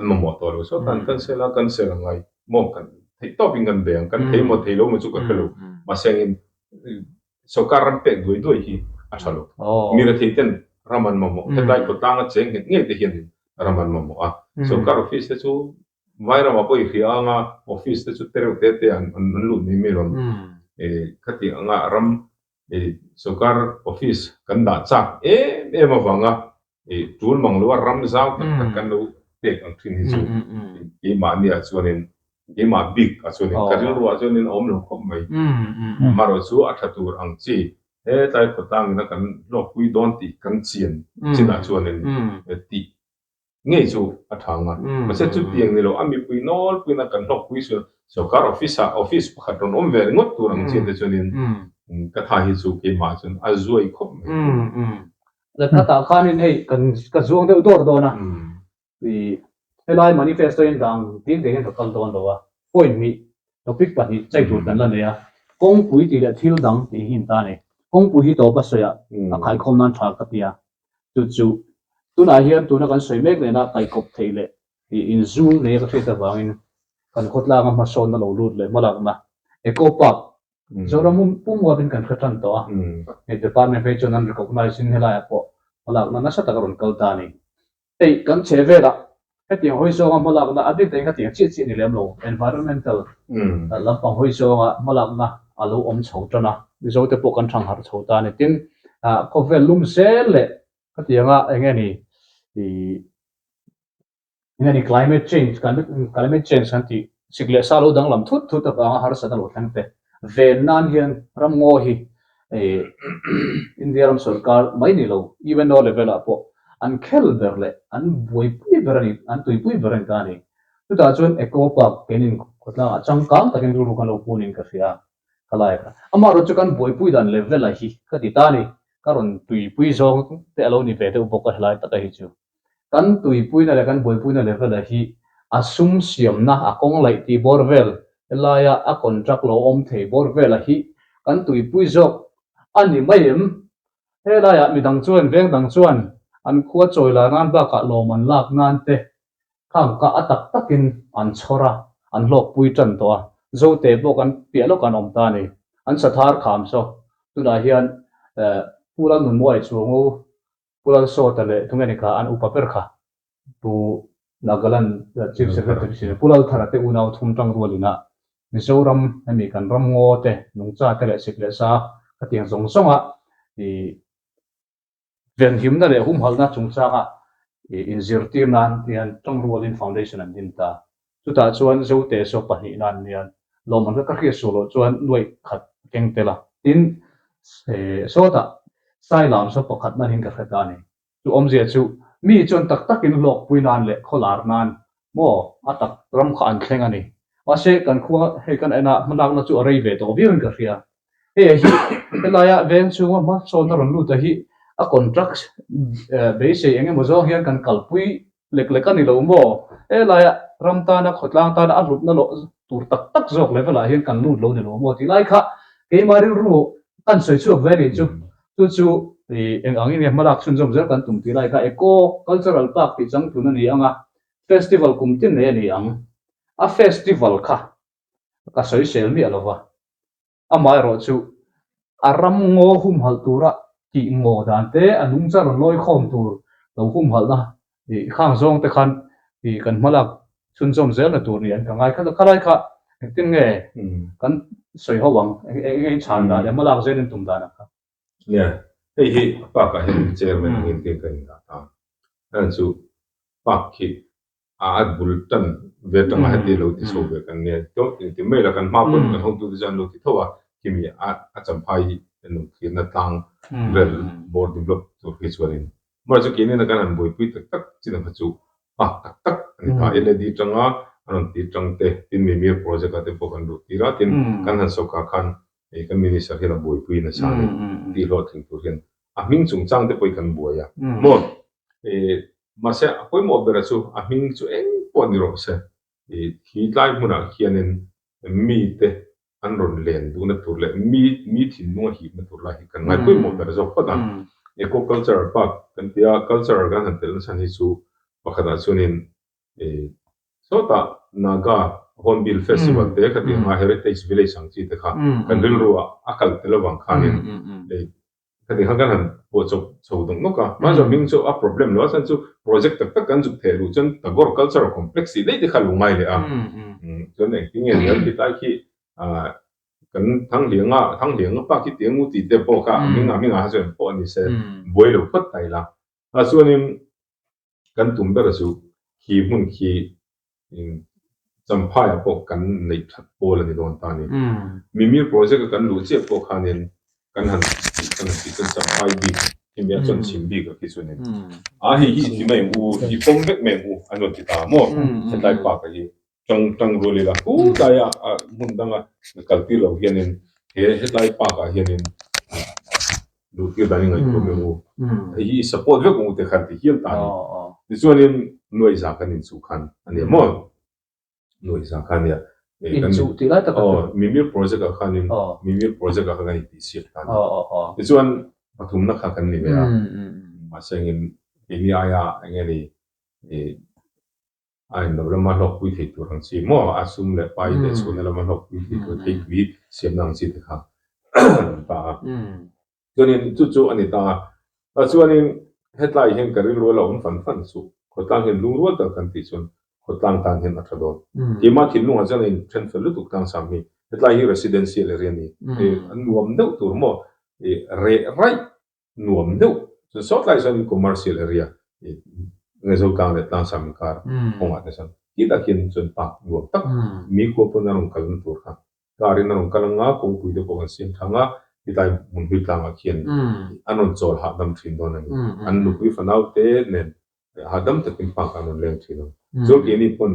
an mamawh tawh lo. Saw tan kan sel a, kan sel a ngai. Maw kan theih tawpin kan bei ang, kan thei maw thei lo maw chu ka hre lo. Mahse angin sorkar ram pek duai duai hi a tha lo. Mi rethei ten ram an mamawh. Hetlai khawtlanga cheng nghet ngei te hianin ram an mamawh a. Sorkar office te chu Vairamah pawh i hria anga office te chu te reuh te te an an lut mai mai lo. Khati anga ram sorkar office kan dah chak em em avanga tul mang loa ram zau tak tak kan lo pek ang thin hi chu keimahniah chuanin keimah bik ah chuanin ka rilruah chuanin a awm lo khawp mai. Amaherawh chu a tha tur ang chi hetlai khawtlangin a kan hlawkpui dawn tih kan chian chinah chuanin tih ngei chu a tha ang a. Mahse chutiang ni lo, a mipui nawlpuiin a kan hlawkpui sual sorkar office ah office pakhat rawn awm ve ringawt tur ang chian te chuanin ka tha hi chu keimah chuan a zuai khawp mai. Khatah khanin hei kan ka zuang deuh dawr dawn a, ih helai manifesto in dang ding te hian ka kal dawn lo a, point hnih topic pahnih chei tur kan la nei a, kawngpui tih leh thil dang tih hi in ta a ni. Kawngpui hi tawp a sawi a, a khaikhawm nan tha ka ti a, Chu chu tunah hian tuna kan sawi mek nena kaihkawp theih leh ih inzul nei a ka hriat avangin kan khawtlanga hmasawnna lo lut leh hmalakna Eco Park Zoram pum huapin kan hre tan tawh a, hei department phei chuan an recognise in helaiah pawh hmalakna nasa tak a rawn kal ta a ni. Hei kan chhe velah Hetiang hawi zawnga hmalakna a bik dahin khatiang chiah chiah ni lem lo, environmental lampang hawi zawnga hmalakna a lo awm chho tan a, Mizote pawh kan thangharh chho ta a ni. Tin, khawvel lum zel leh khatianga eng nge ni ih eng nge ni climate change climate change kan tih sik leh sa lo danglam thut thut avanga harsatna lo thleng te ven nan hian ramngaw hi India ram sorkar mai ni lo UNO level ah pawh an khel ber leh an buaipui ber a ni, an tuipui ber a ni ta a ni. Chutah chuan Eco Park keinin khawtlangah changkang takin rilru kan lo pun in ka hria a, ka lai kha. Amaherawhchu chu kan buaipui dan level ah hi ka ti ta a ni, ka rawn tuipui zawng te a lo ni ve deuh bawk a helai taka hi chu. Kan tuipuina leh kan buaipuina level ah hi a sum siamna a kawng laih tih bawr vel helaia a contract lo awm thei bawr velah hi kan tuipui zawk. A ni mai em? Helaiah midang chuan veng dang chuan an khua chawi lar nan bakah lawm an lak nan te khang kah a tak takin an chhawr a, an hlawkpui tan tawh a. Zote pawh kan piah lawk an awm ta a ni. An sathar kham saw tunah hian Pu Lalnunmuai Chuangu Pu Lalsawta leh tunge ni kha an upa ber kha Pu Nagaland Chief Secretary si Pu Lalthara te unau thum tang rualin a Mizoram hemi kan ram ngaw te nungcha te leh sik leh sa khatiang zawng zawng a ih venhimna leh humhalhna chungchanga ih inzirtir nan hian tang rualin foundation an din ta. Chutah chuan Zote saw pahnihna an nia, lawmman kha ka hriat suh loh chuan nuaih khat a keng tel a. Tin, sawtah Sailam saw pakhat nan hian ka hre ta a ni. Chu awmzia chu mi chuan tak takin hlawkpui nan leh khawlar nan maw a tak ram kha an thleng a ni. Mahse, kan khua hei kan en a, hmalakna chu a rei ve tawh viauin ka hria. Hei hi helaia veng chhunga hmasawnna rawn lut a hi a contract beisei eng emaw zawng hian kan kalpui lek lek a ni lo maw? Helaia ram tana khawtlang tana a hlutna loh tur tak tak zawk level ah hian kan lut lo ni lo maw tih lai kha keimah rilru kan sawi chhuak ve a nih chu. Chu chu eng angin nge hmalak chhunzawm zel kan tum tih lai kha Eco Cultural Park tih changtlun a ni ang a, festival kum tin nei a ni ang. A festival kha ka sawisel miah lo va. Amaherawh chu a ram ngaw humhalh tura tih ngaw dan te, a nungcha rawn lawi khawm tur lo humhalhna ih khang zawng te khan ih kan hmalak chhunzawm zelna tur ni an ka ngai kha khalai kha engtin nge kan sawi ho ang eng eng eng chhan dan leh hmalak zelin tum dan ang kha. Nia, hei hi park ah hian chairman angin te ka indah ta. Heng chu park khi a bul tan ve tanga heti lo ti chho ve kan nia tawh ti mai la kan hma pawn kan hotu te chuan an lo ti tho a khimi a a champhai lo thlirna tlang vel board develop tur khi chuanin mahse chu keini na kan han buaipui tak tak chin ang kha chu pak tak tak a ni ta LAD tanga a rawn ti tang te tin mimir project ah te pawh kan luh tir a tin kan han sawkah khan hei kan minister hian a buaipui nasa a ni tih hlawhtling tur hian a hming chungchang te pawh hi kan buai a maw Mahse, a pawimawh bera chu a hming chu eng pawh ni rawh se, khi tlai hmunah khianin mite an rawn len duhna tur leh mi mi thinlung a hipna tur lai hi kan ngai pawimawh ber zawk phawt a. Eco Cultural Park kan ti a, cultural kan han telh nasa hi chu pakhatah chuanin sawtah Naga Hornbill Festival te khati anga Heritage Village ang chi te kha kan rilruah a kal tel avang khanin Khati khan kan han pawh chawp chho dawk nawk a, hmanzawh hming chu a problem lo a, chuan chu project tak tak kan zuk theh luh chuan Tagore Cultural Complex tih daih te kha lo ngai leh a, chuan engtin nge ni a khilai khi kan Thanghlianga Thanghlianga pa khi tih angu tih te pawh kha a hming a hming ah kha chuan pawh a ni se buai lo phawt ta ila. A chuanin kan tum ber chu khi hmun khi Champhai ah pawh kan neih that pawl a ni dawn ta a ni. Mimir project a kan luh chiah pawh khanin kan han kan han tih chuan Champhai bik hemi a chuan chhim bik a khi chuanin a hei hi i ti mai ang u, i pawm vek mai ang u an rawn ti ta maw hetlai park ah hi. Tang tang rual ila hutlai a hmun danga kal tir lo hianin he hetlai park ah hianin duh tir dan i ngaihtuah mai u. Hei hi i support vek ang u te khan ti hial ta a ni. Tichuanin nuaihza kan inchuh khan a nia maw? Nuaihza kha a nia. Inchuh tih lai tak a ni. Mimir project ah khanin Mimir project ah khan kan intihsiak ta a ni. Tichuan pathumna kha kan ni ve a. Mahse engin keini aia eng nge ni A inlo lama hlawkpui thei tur ang chi maw? A sum leh pai leh chhunna lama hlawkpui thei tur theitui siamna ang chi te kha a ni ta a. Chuanin chu chu a ni ta a. Chuanin hetlai hian ka rilru a la awm fan fan suh. Khawtlang hian lungrual tak kan tih chuan khawtlang tan hian a tha dawn. Keimah thinlungah chuan a inthen fel lutuk tlang sam hi. Hetlai hi residential area a ni. A nuam deuh tur maw? Reh raih nuam deuh chuan sawtlai chuan commercial area Ngaizawltlang leh Tlangsam inkar kawngah te chuan khi tak hian chuan park nuam tak mi khua pawn a rawn kalna tur kha car in a rawn kal anga kawngpui te pawh kan siam thang a hetlai hmunhlui tlangah khian an rawn chawl hahdam thin dawn a ni an nupui fanau te nen Hahdam takin park ah an rawn leng thin ang. Chuan keini pawn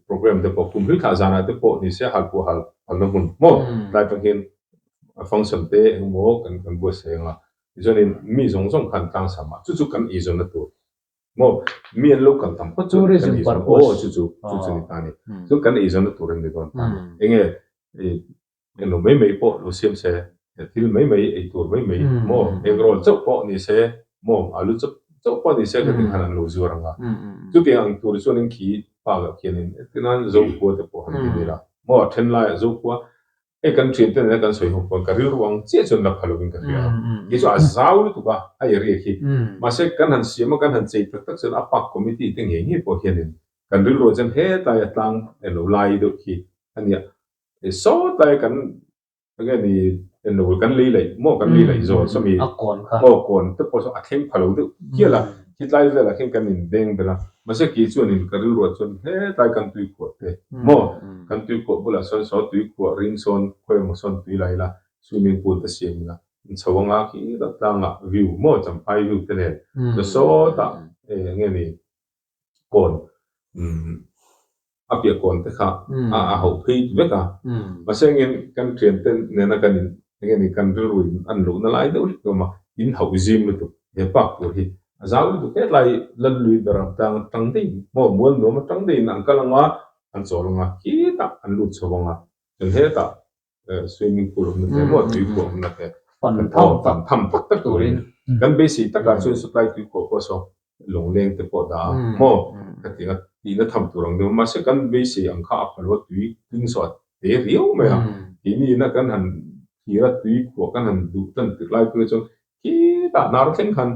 program te pawh kum hlui thlah zanah te pawh ni se hal pawh hal halna hmun maw tlai pang hian function te engemaw kan kan buatsaih ang a. Tichuanin mi zawng zawng khan tlang sam ah chu chu kan eizawnna tur maw mi an lo kal tam phawt chuan kan eizawn aw chu chu chu chu ni ta a ni. Chuan kan eizawnna tur an ni dawn ta a ni. Enge englo mai mai pawh lo siam se. Thil mai mai ei tur mai mai maw egg roll chauh pawh ni se maw alu chauh chauh pawh ni se ka ti khan an lo zuar ang a. Chutiang ang tur chuanin khi park ah khianin engtinan Zokhua te pawh han ti ila maw then laiah Zokhua hei kan thiante nena kan sawi ho pawn ka rilru ang chiah chuan la pha lovin ka hria a. Kei chu a zau lutuk a a area khi. Mahse kan han siam a kan han chei tak tak chuan a park committee te ngei ngei pawh hianin kan rilruah chuan hetlai a tlang elo lai deuh khi a nia. Sawtlai kan Enge ni enlo kan lei laih maw kan lei laih zawl sawmi A kawn kha. aw kawn te pawh saw a thleng pha lo deuh hial a, khitlai velah khian kan in beng belh a, mahse kei chuan in ka rilruah chuan hetlai kan tui khuah te maw kan tui khuah bulah sawn saw tui khuah ring sawn khawi emaw sawn tui la ila swimming pool te siam ila in chho anga khitah tlangah view maw champhai view te nen chaw sawtah enge ni kawn a piah kawn te kha a hauh phei vek a, mahse engin kan thian te nena kan in enge ni kan rilru in an luhna lai deuh hlek awm a, in hauh zim lutuk he park tur hi a zau lutuk hetlai Lallui ber ang tlang atang daih maw mual nuam atang daihin an kal ang a, an chawl ang a, khitah an lut chho ang a, chuan hetah swimming pool awmna te maw tui khuah awmna te Fan tham tak fan tham tak tak turin kan beisei takah chuan supply tui khuah pawh saw lawngleng te pawh dah a maw khatiang a tihna tham tur ang deuh mahse kan beisei ang kha a pha lo a tui tling saw a te riau mai a keini ina kan han thlir a tui khuah kan han duh tan tir lai phei chuan khitah hnar thleng khan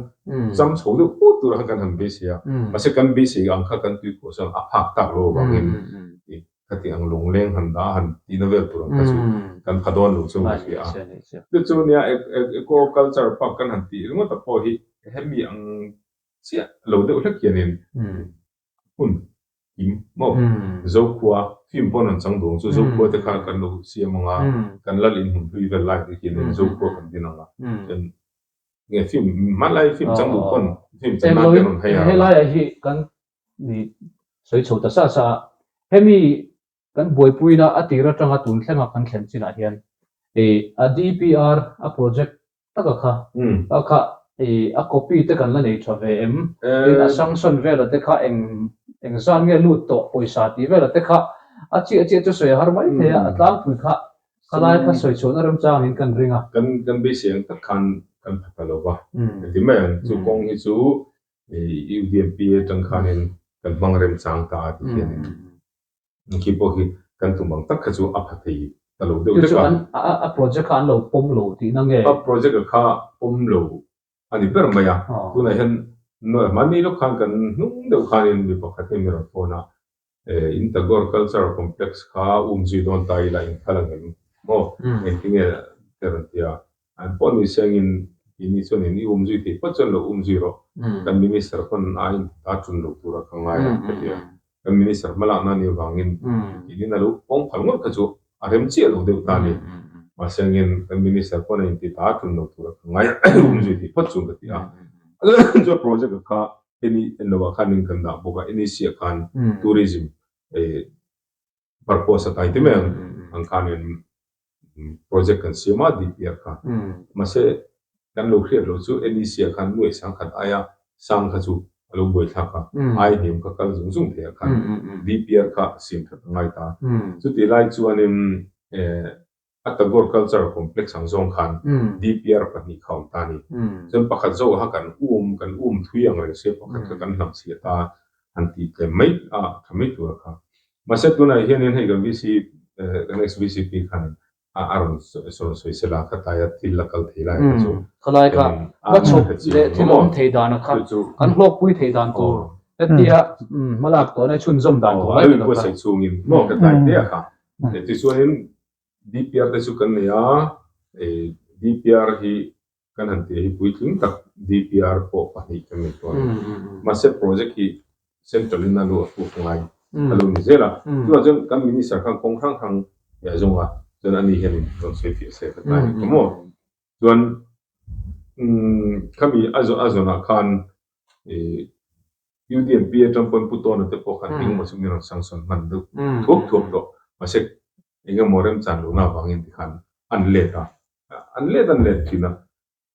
cham chho deuh put tur kha kan han beisei a mahse kan beisei ang kha kan tui khuah chuan a phak tak lo avangin Khati ang lungleng han dah han tihna vel tur ang kha chu kan pha dawn lo chu ka hria a. Chu chu nia eco culture park kan han tih ringawt a pawh hi hemi ang chiah lo deuh hlek hianin hmun kim maw Zokhua film pawh an rawn chang duh ang chu Zokhua te kha kan lo siam ang a, kan lal in hmun hlui vel lai te hianin Zokhua kan din ang a, chuan nge film hmanlai film chang duh pawn film chan nan te an rawn hei a. Helaiah hi kan Ni sawi chho ta sa sa a, hemi kan buaipuina a tir atanga tun thlenga kan thlen chinah hian ih a DPR a project taka kha a kha ih a copy te kan la nei tha ve em? Tin a sanction vela te kha eng eng zan nge lut tawh pawisa tih vela te kha a chiah chiah chu sawi a har mai thei a, a tlangpui kha khalai kha sawi chhuahna remchangin kan ring a. Kan kan beisei ang tak khan kan pha ta lo va, engtin mai ang chu kawng hi chu UDMP atang khanin kan hmang remchang ta a tih hianin khi pawh hi kan tum ang tak kha chu a pha thei ta lo deuh vek a. A project kha an lo pawm lo tihna nge? A project kha pawm lo a ni ber mai a. Tunah hian mahni lawk khan kan hnung deuh khanin mi pakhat hi mi rawn phone a, In Tagore Cultural Complex kha um zui dawn ta ila in phal ang em maw? Engtinge te rawn ti a, an pawh ni sengin keini chuanin i um zui theih phawt chuan lo um zui rawh, kan Minister pawn a in ta ṭun lo tura ka ngai a ka ti a, kan Minister hmalakna anih avangin keinin a lo pawng phal ngawt kha chu a rem chiah lo deuh ta a ni. Mahse angin kan Minister pawn a inti ta ṭun lo tura ka ngai a, um zui theih phawt chuan ka ti a, chuan project kha Hemi en lovah khan in kan dah bawk a, NEC ah khan tourism purpose a kai te mai ang ang khanin project kan siam a DPR kha. Mahse kan lo hriat loh chu NEC ah khan nuai sangkhat aia sang kha chu a lo buaithlak a, ai hniam kha kal zung zung thei ah khan DPR kha siam that a ngai ta. Chutih lai chuanin A Tagore Cultural Complex ang zawng khan DPR pahnih kha awm ta a ni. Chuan pakhat zawk kha kan um, kan um thui ang reng sia, pakhat kha kan hlam chhiat a, han tih tlem mai a, tha mai tur a kha. Mahse tunah hianin hei kan VC, kan ex-VCP khanin a rawn rawn sawi sela kha tlaia thil la kal thei lai kha chu. Khalai kha va chhawp leh thil awm thei dan a kha kan hlawkpui thei dan tur hetia hmalak tawhna chhunzawm dan tur lai tur a kha. Chungin maw ka tlai te a kha. Tichuanin DPR te chu kan nei a, DPR hi kan han tih hi puitling tak DPR pawh pahnih kan nei tawh a ni. Mahse project hi central in a lu a fuk ngai a lo ni zel a. Chuvang chuan kan minister khan kawng hrang hrang a zawng a, chuan ani hianin rawn sawi fiah se ka tlai ta maw. Chuan khami a zawnah khan UDMP atang pawn Pu Tawna te pawh khan engemaw chu min rawn sanction hman deuh thuak thuak tawh. Mahse engemaw remchan lohna avangin tikhan an let a, an let an let thin a.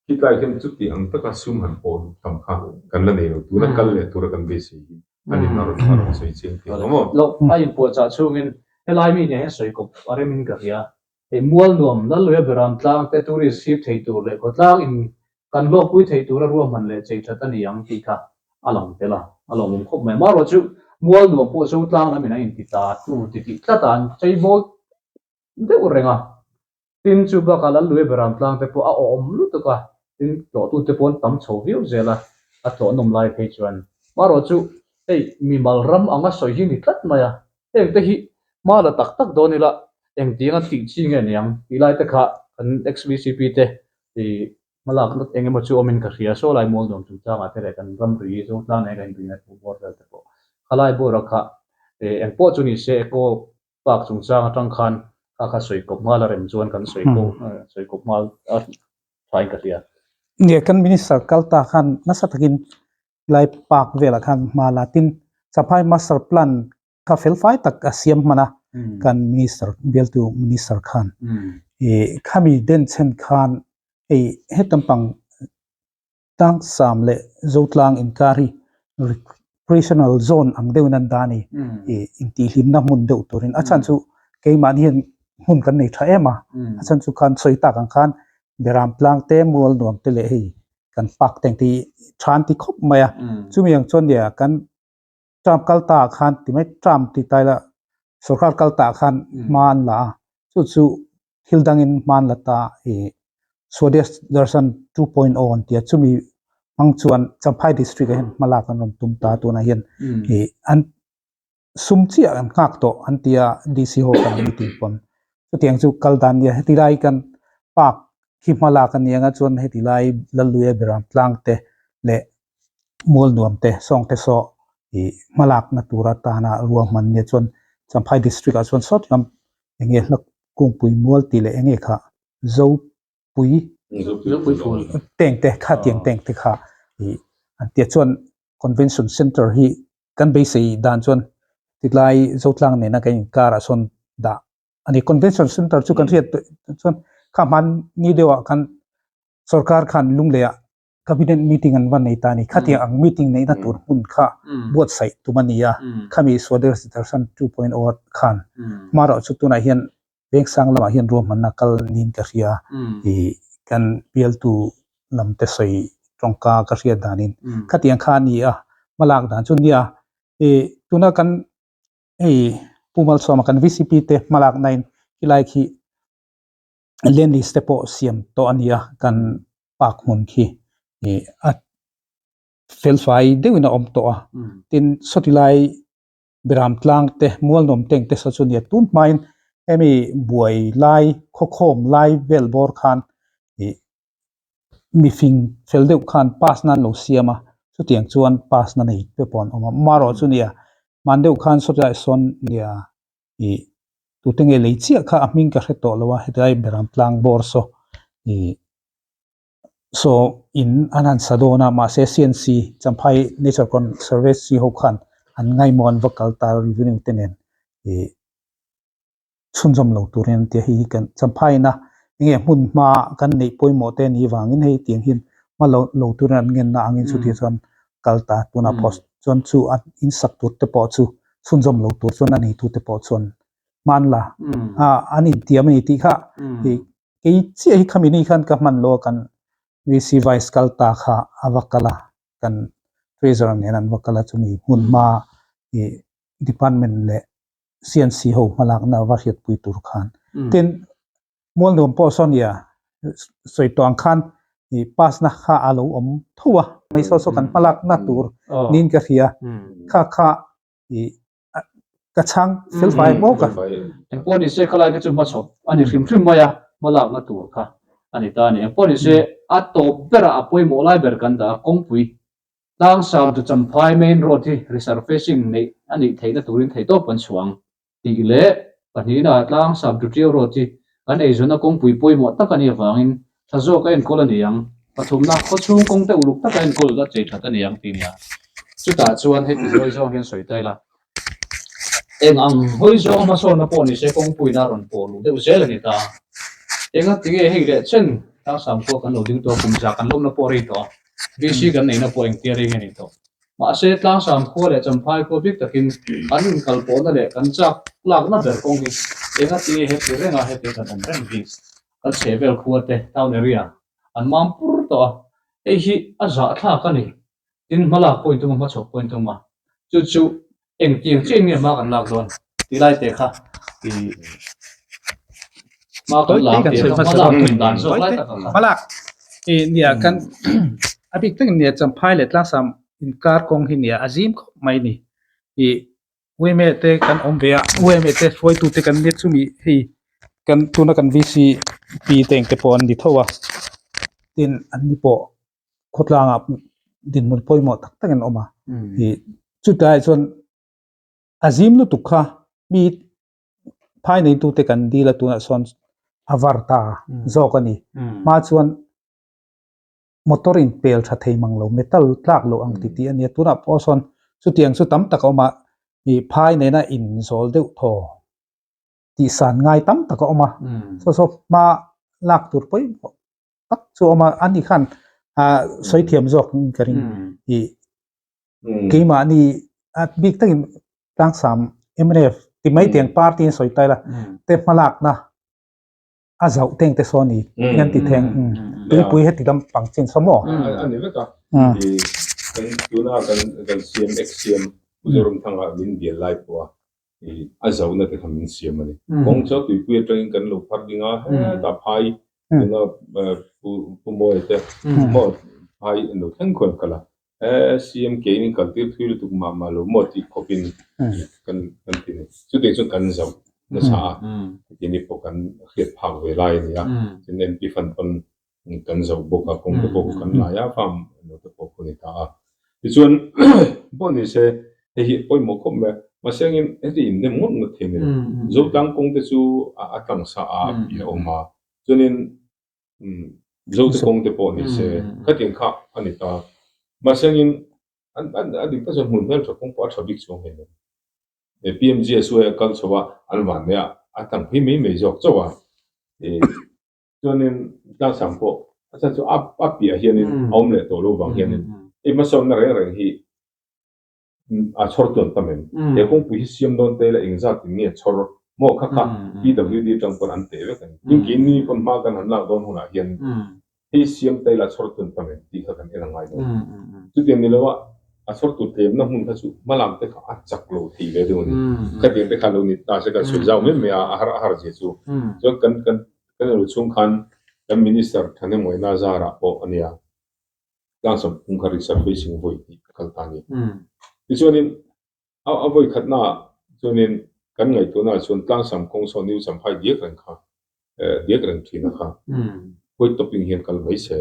Khitlai hian chuti ang taka sum han pawh luh tam kha kan la nei lo. Tuna kal leh tura kan beisei hi a nin a rawn a rawn sawi chiang thei lo maw? Loh a inpuahchah chhungin helai mi nen hian sawi kawp a remin ka hria. Hei mual nuam Lalluia Beram tlang te tourist hip thei tur leh khawtlang in kan hlawkpui thei tura ruahman leh chei that a ni ang tih kha a lang tel a, a lawmawm khawp mai. Amaherawhchu chu mual nuam pawh Zotlang lamin a inti ta tu ti tih tlat a, an chei bawl deuh reng a. Tin, chu bakah Lalluia Beram tlang te pawh a awm lutuk a, tin tlawhtute pawh an tam chho viau zel a, a tlawh nawm lai phei chuan. Amaherawhchu chu hei mimal ram anga sawi hi ni tlat mai a, Heng te hi hma la tak tak dawn ila engtiang a tih chi nge niang tih lai te kha kan XVCP te ih hmalakna eng emaw chu awmin ka hria. Saw lai mual nuam chungchangah te leh kan ramri Zotlang nen kan inrinna thu bawr vel te pawh khalai bawra kha ih eng pawh chu ni se Eco Park chungchang atang khan kha kha sawi kawp nghal a rem chuan kan sawi kawp sawi kawp nghal a thain ka hria. Nge kan Minister kal ta khan nasa takin lai park velah khan hma la tin Champhai Master Plan kha felfai tak a siam hman a kan minister bialtu minister khan ih khami denchhen khan hei hetampang Tlangsam leh Zotlang inkar hi recreational zone ang deuhin an dah a ni ih intihhlimna hmun deuh turin a chhan chu keimahni hian hmun kan nei tha em a a chhan chu khan sawi tak ang khan Beram tlang te mual nuam te leh hei kan park te ang te hi tha an ti khawp mai a chumi ang chuan nia kan term kal ta ah khan ti mai term tih tai la sorkar kal ta ah khan hma an la a chu chu thil dangin hma an la ta ih Swadesh Darshan 2.0 an ti a chumi hmang chuan Champhai district ah hian hma lak an rawn tum ta tunah hian ih an sum chiah an nghak tawh an ti a DC ho kan meeting pawn chutiang chu kal dan nia heti lai kan park khi hma lak a ni anga chuan heti lai Lalluia Beram tlang te leh mual nuam te sawng te saw ih hma lakna tur atana ruahman nia chuan Champhai district ah chuan sawt lam enge hla kungpui mual tih leh enge kha zo pui teng te kha tiang teng te kha ih an tia chuan convention center hi kan beisei dan chuan tilai Zotlang nena kan inkar ah sawn dah a ni. Convention Centre chu kan hriat chuan kha hman ni deuh ah khan sorkar khan Lunglei ah cabinet meeting an va nei ta a ni. Khatiang ang meeting neihna tur hmun kha buatsaih tum a ni a, khami Swadesh Darshan 2.0 khan hmarawh chu tunah hian Vengsang lamah hian ruahmanna kal niin ka hria ih kan bialtu lam te sawi tawngka ka hriat danin khatiang kha a ni a, hmalak dan chu nia ih tuna kan hei Pu Malsawma kan VCP te hmalak nain khilai khi land list te pawh siam tawh a ni a kan park hmun khi ih a felfai deuhin a awm tawh a tin sawti lai Beram tlang te, mualnawm teng te saw chu nia tun hmain hemi buai lai khawkhawm lai vel bawr khan ih mifing fel deuh khan pass nan lo siam a, chutiang chuan pass na nei te pawh an awm a, marawh chu nia hman deuh khan sawtlai sawn nia ih tute nge lei chiah kha a hming ka hre tawh lo a, hetilai Beram tlang bawr saw ih. Saw in an han sa dawn a mahse CNC Champhai Nature Conservancy ho khan an ngaimawh an va kal ta revenue te nen ih chhunzawm lo turin an ti a hei hi kan Champhai ina enge hmun hma kan neih pawimawh te anih vangin hei tiang hian hma lo lo turin an ngenna angin chuti chuan kal ta tunah pawh chuan chu an in sak tur te pawh chu chhunzawm lo tur chuan a neitu te pawh chuan hman la a an intiam a ni tih kha ih Kei chiah hi khami ni khan ka hman lo a kan VC Vice kal ta kha a va kal a, kan Treasurer nen an va kal a chumi hmun hma ih department leh CNC ho hmalakna va hriatpui tur khan. Tin, Mualnuam pawh saw nia sawi tawh ang khan ih pass na kha a lo awm tho a, mai saw saw kan hmalakna tur niin ka hria. Kha kha ih ka chhang fel fai maw ka. Engpawh ni se khalai kha chu hmachhawp a ni hrim hrim mai a, hmalakna tur kha a ni ta a ni. Engpawh ni se a tawp berah a pawimawh lai ber kan dah a, kawngpui Tlangsam chu Champhai main road hi resurfacing neih a nih theihna turin theihtawp kan chhuah ang tih leh pahnihna Tlangsam chu Tiau road hi kan eizawnna kawngpui pawimawh tak a nih avangin Tha zawk a enkawl a ni ang. Pathumna, khawchhung kawng te uluk taka enkawl a chei that a ni ang tih nia. Chutah chuan heti hawi zawng hian sawi ta ila. Eng ang hawi zawng hmasawnna pawh ni se kawngpuiin a rawn pawh luh deuh zel a ni ta. Enga tinge hei leh chen Tlangsam khua kan lo ding tawh a, kum za kan lawmna pawh a rei tawh a, VC kan neihna pawh engtia rei nge ni tawh. Mahse, Tlangsam khua leh Champhai khua bik takin kan inkalpawhna leh kan chak lakna ber kawng hi enga tinge heti renga heti kan awm reng bik? Kan chhehvel khua te, town area, an mam pur tawh a, hei hi a zahthlak a ni. Tin, hmalak pawh intum a, hmachhawk pawh intum a, chu chu Engtiang chiah in nge hma kan lak dawn tih lai te kha i hma kan lak tih kha hma lak tum dan zawk lai tak kha. Hma lak i nia kan a bik takin nia Champhai leh Tlangsam inkar kawng hi nia a zim khawp mai ni. I UMA te kan awm ve a, UMA te hruaitu te kan nia chumi hei kan tuna kan VCP te engte pawh an ni tho a, tin an ni pawh khawtlangah dinhmun pawimawh tak tak in awm a i chutlaiah chuan a zim lutuk kha mi phai neitute kan dil a tunah sawn a var ta zawk a ni hma chuan motor in pel tha thei mang lo metal tlak loh ang tih tih a nia tunah pawh sawn chutiang chu tam tak a awm a i phai nena inzawl deuh thaw tihsan ngai tam tak a awm a saw saw hma lak tur pawimawh tak chu a awm a, ani khan ah sawi thiam zawk in ka ring i keimahni a bik takin tlangsam mnf ti mai tiang party in sawi tai la te hmalakna a zauh teng te sawn i an ti theng tuipui heti lam pang chin saw maw a ni vek a i kan tuna kan kan siam ek siam Pu Zoramthanga min bial lai pawh a i a zohna te kha min siam a ni. Kawng chu tuipui atangin kan lo phar ding a, hetah phai tuna Pu Pu Mawia te maw phai an lo thleng khuan kal a, he CM ke in kal tir thui lutuk mah mah lo maw tih khawpin kan kan ti a ni. Chutiang chuan kan zoh nasa a, hetiang ni pawh kan hriat phak ve lai a ni a, tin MP fund pawn kan zoh bawk a, kawng te pawh kan lai a, farm emaw te pawh khu ni ta a. Tichuan pawh ni se hei hi pawimawh khawp mai a, mahse angin heti in nem ngawt ngawt thei a ni lo. Zotlang kawng te chu a tlang sa a, a piah a awm a, chuanin Zote kawng te pawh ni se khatiang kha a ni ta. Mahse angin a dik tak chuan hmun hmeltha kawng pawh a tha bik chuang hei lo. PMGSY a kal chho a, an vanneih a, a tlang phei mai mai zawk chauh a. Chuanin tlangsang pawh a chhan chu a a piah hianin a awm leh tawh lo vang hianin hei hmasawnna reng reng hi a chhawr tuan tam em? He kawngpui hi siam dawn te ila engzat in nge chhawr maw kha kha PWD atang pawn an teh vek a ni. Tin keini pawn hma kan han lak dawn hunah hian hei siam te ila chhawr tuan tam em tih kha kan en a ngai dawn. Chutiang ni loa a chhawr tur tlemna hmun kha chu hmalam te kha a chak lo thei ve deuh a ni. Khatiang te kha lo ni ta se kan sawi zau mai mai a, a har a har zia chu. Chuan kan kan Kan ru chhung khan kan Minister Thahnemawina zarah pawh a nia, Tlangsam phung kha resurfacing vawi hnih a kal ta a ni. Tichuanin a a vawi khatnaah chuanin kan ngaihtuahnaah chuan Tlangsam kawng sawn New Champhai diak reng kha diak reng thin a kha vawi topping hian kal mai se.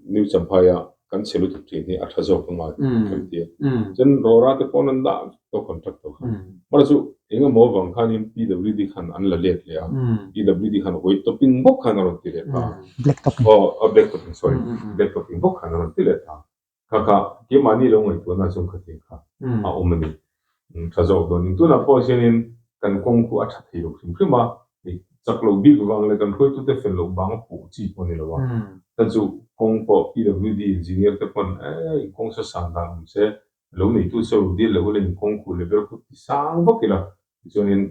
New Champhaia kan chhe lutuk thin hi a tha zawk anga kan ti a. Chuan Rora te pawn an dah tawh contract tawh kha. Mara chu eng emaw avang khanin PWD khan an la let leh a. PWD khan hawi topping bawk khan a rawn ti leh ta a. Black topping. Aw black topping sorry. Black topping bawk khan a rawn ti leh ta a. Kha kha keimahni lo ngaihtuahna chuan khatiang kha a awm a ni. Tha zawk dawnin tunah pawh hianin kan kawng khu a tha thei lo hrim hrim a, chak loh bik vang leh kan hruaitute fel loh vang a puh chi pawh a ni lo a. Hna chu kawng pawh PWD engineer te pawn eh in kawng sa san dan awm se lo neitu se lo dil leh ula in kawng khu level khu ti sang vak ila tichuanin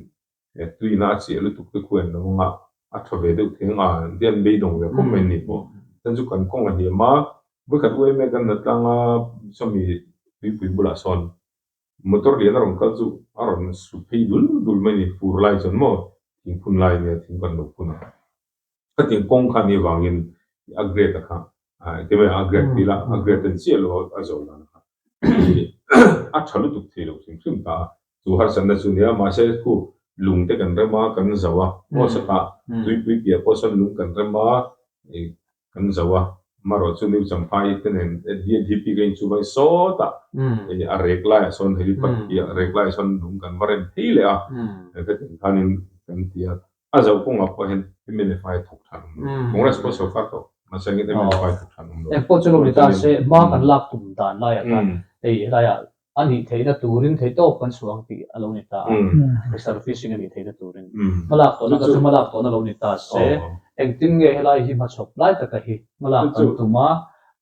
Tuina a chiah lutuk te khuan lo anga a tha ve deuh theng a, ti an beidawng ve khawp mai ni pawh. Chuan chu kan kawng a hniam a, vawikhat uaime kan la tlang a, sawmi tuipui bulah sawn motor lian a rawn kal chu a rawn su phei dul dul mai ni, fur lai chuan maw thing phun lai nia thing kan lo phun a. Khatiang kawng kha ni vangin a grade a kha engtin mai a grade tih lah a grade en chiah lo a zawh dan kha a tha lutuk thei lo hrim hrim ta a, chu harsatna chu nia mahse khu lung te kan rem a kan zo a maw sawtah tuipui piah pawh sawn lung kan rem a kan zo a amaherawh chu New Champhai te nen DNDP ka inchuvai sawtah a rek laiah sawn helipad piah rek laiah sawn lung kan va rem phei leh a khatiang khanin kan ti a. A zoh kawngah pawh hian MNF ai thawk than awm lo. Congress pawh sorkar tawh mahse angin MNF ai thawk than awm lo. Eng pawh chu lo ni ta se, hma kan lak tum dan laiah khan hei helaiah a nih theihna turin thei tawp kan chhuah ang tih a lo ni ta a, resurfacing a nih theihna turin hmalak tawhna kha chu hmalak tawhna lo ni ta se, engtin nge helai hi hmachhawp lai taka hi hmalak kan tum a.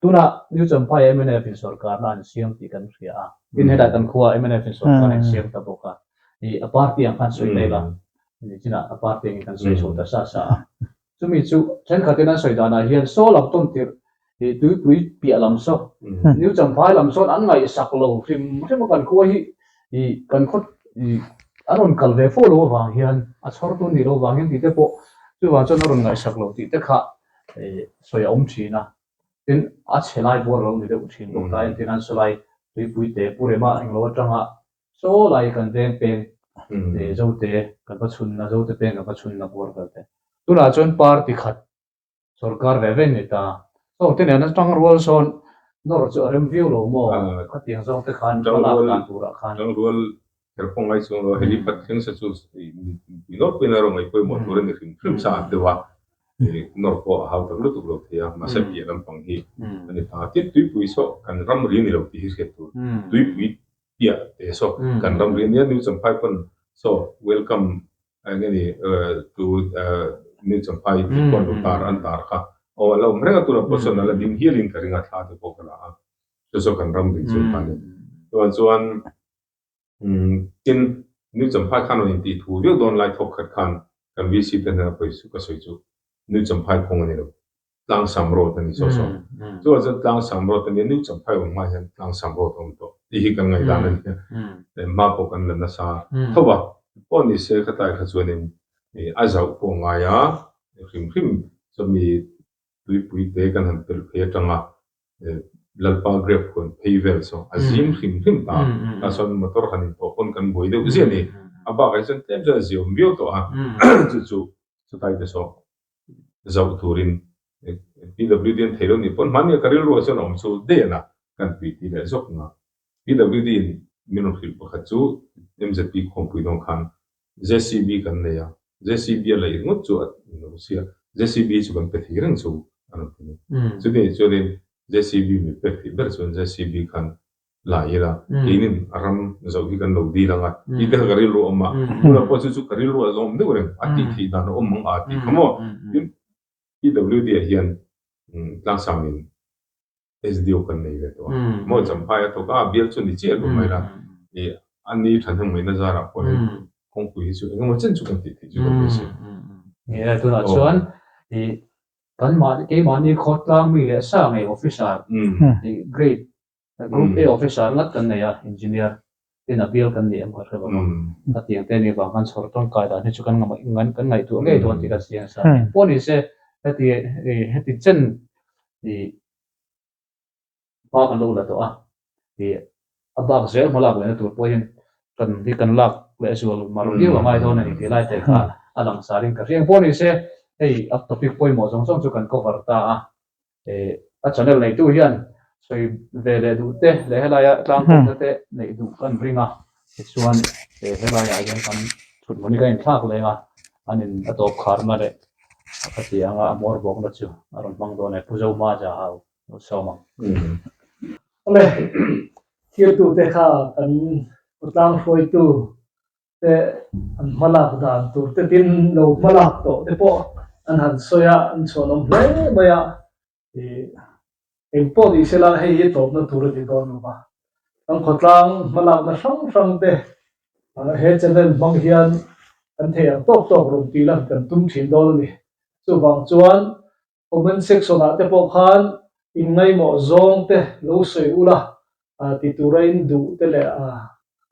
Tunah New Champhai mnf in sorkarna an siam tih kan hria a, tin helai kan khuaah mnf in sorkarna an siam ta bawk a, ih a party ang khan sawi ta ila, chinah a party angin kan sawi chho ta sa sa a. Chumi chu thenkhatin an sawi danah hian saw lam tawn tirh ih tuipui piah lam saw New Champhai lam sawn an ngaihsak lo hrim hrim a kan khua hi ih kan khaw ih a rawn kal ve fo lo avang hian a chhawrtu nih loh avang hian tih te pawh chuvang chuan a rawn ngaihsak lo tih te kha ih sawi a awm thin a. Tin a chhe lai bawr lo ni deuh thin bawk ta entir nan sawlai tuipui te Pu Rema englo atanga Saw lai kan veng peng Zote kan va chhunna, Zote peng kan va chhunna bawr vel te. Tunah chuan party khat sorkar ve ve ni ta. Saw te nen atang rual sawn nawr chu a rem viau lo maw? Khatiang zawng te khan hma lak dan turah khan. Tangrual kher pawh ngai chuang lo, helipad thleng sa chu mi nawrpuiin a rawn ngaih pawimawh tur a ni hrim hrim sa an deuh a, nawr pawh a hau tak lutuk lo thei a, mahse piah lampang hi a ni ta. Tin, tuipui saw kan ramri ni lo tih hi hriat tur. Tuipui piah te saw kan ram ri ania New Champhai pawn saw welcome eng nge ni tu New Champhai tih pawh an lo tar an tar kha aw a la awm reng a tunah pawh sawn a la ding hialin ka ring a thla te pawh ka la a chu saw kan ram ri chu kha a ni chuan chuan tin New Champhai khan rawn intih thu viau dawn lai thawk khat khan kan VC te hnena pawisa ka sawi chu New Champhai kawng a ni lo. Tlangsam Road a ni saw saw. Chuvang chuan Tlangsam Road a nia, New Champhai awm hma hian Tlangsam Road a awm tawh tih hi kan ngaihdan a ni a. Hma pawh kan la nasa tho a, pawh ni se khatlai kha chuanin a zauh pawh a ngai a, hrim hrim chuan mi tuipui te kan han pel phei atanga Lalpa grape huan phei vel saw a zim hrim hrim ta. Tah chuan motor han intawh pawn kan buai deuh ziah a ni. A bakah hi chuan tlem chuan a ziawm viau tawh a, chu chu chutlai te saw Zauh turin PWD an thei lo nih pawn hmania ka rilruah chuan a awm chu daih a kan tui ti leh zawk nga. PWD in min rawn hrilh pakhat chu MZP khawmpui dawn khan JCB kan nei a, JCB a laih ringawt chu a lo sia, JCB chu kan pe thei reng chu a rawn ti ni. Chutih chuanin JCB min pek theih ber chuan JCB khan la ila, keinin a ram zoh hi kan lo dil ang a, tih te kha ka rilru a awm a, tunah pawh chu chu ka rilru a zawm deuh reng, a tih theih dan a awm ang a tih kha maw? Tin, PWD ah hian Tlangsamin SDO kan nei ve tawh a, maw Champhai a thawk a, a bial chu ni chiah lo mai la, ih a ni thahnem ngaihna zarah pawh hian kawngpui hi chu engemaw chen chu kan tih theih chu ka beisei. Ni e, tunah chuan ih kan mahni keimahni khawtlang mi leh sa ngei officer ih grade Group A officer ngat kan nei a, engineer ten a bial kan ni em ka hre lo a, khatiang te nih vang khan chhawr tawngkai dan hi chu kan kan ngaihtuah ngei dawn tih ka chiang sa. Pawh ni se heti heti chen ih hma kan lo la tawh a, ih a bak zel hma lak lehna tur pawh hian kan hi kan lak leh zual mar viau a ngai dawn a ni tih lai te kha a langsar in ka hria. Pawh ni se hei a topic pawimawh zawng zawng chu kan cover ta a. A channel neitu hian sawi ve leh duh te leh helaia tlangkawmna te neih duh kan ring a, tichuan helaiah hian kan thut hmun hi kan inthlak leng a, an in a tawp kharna leh a khati anga a hmawr bawkna chu a rawn hmang dawn e, Pu Zoma Jahau lo sawm ang. Awle, thirtute kha kan khawtlang hruaitu te an hmalak dan tur te tin lo hmalak tawh te pawh an han sawi a, an chhuanawm hle mai a, ih eng pawh ni sela hei hi tawpna tur a ni dawn lo va, kan khawtlang hmalakna hrang hrang te he channel hmang hian kan thei ang tawk tawk rawn tih lan kan tum thin dawn a ni. Chuvang chuan Comment section ah te pawh khan in ngaimawh zawng te lo sawi ula ti tura in duh te leh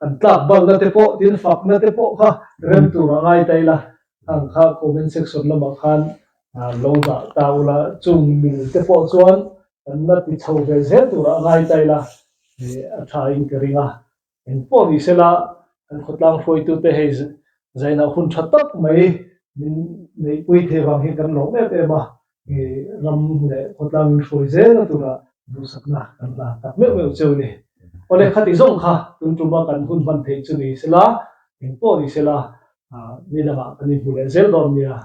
an tlak balna te pawh tin fakna te pawh kha rem tur a ngai ta ila ang kha comment section lamah khan lo dah ta ula chung mil te pawh chuan kan la ti chho ve zel tura a ngai ta ila a tha in ka ring a. Eng pawh ni sela kan khawtlang hruaitute hei zainah hun tha tak mai min neihpui thei vang hi kan lawm em em a, ram leh khawtlang in hruai zelna tura duhsakna kan hlan tak meuh meuh cheu ni. Awle khati zawng kha tun tuma kan hun hman theih chu ni sela, eng pawh ni sela ni dangah kan inhmu leh zel dawn nia.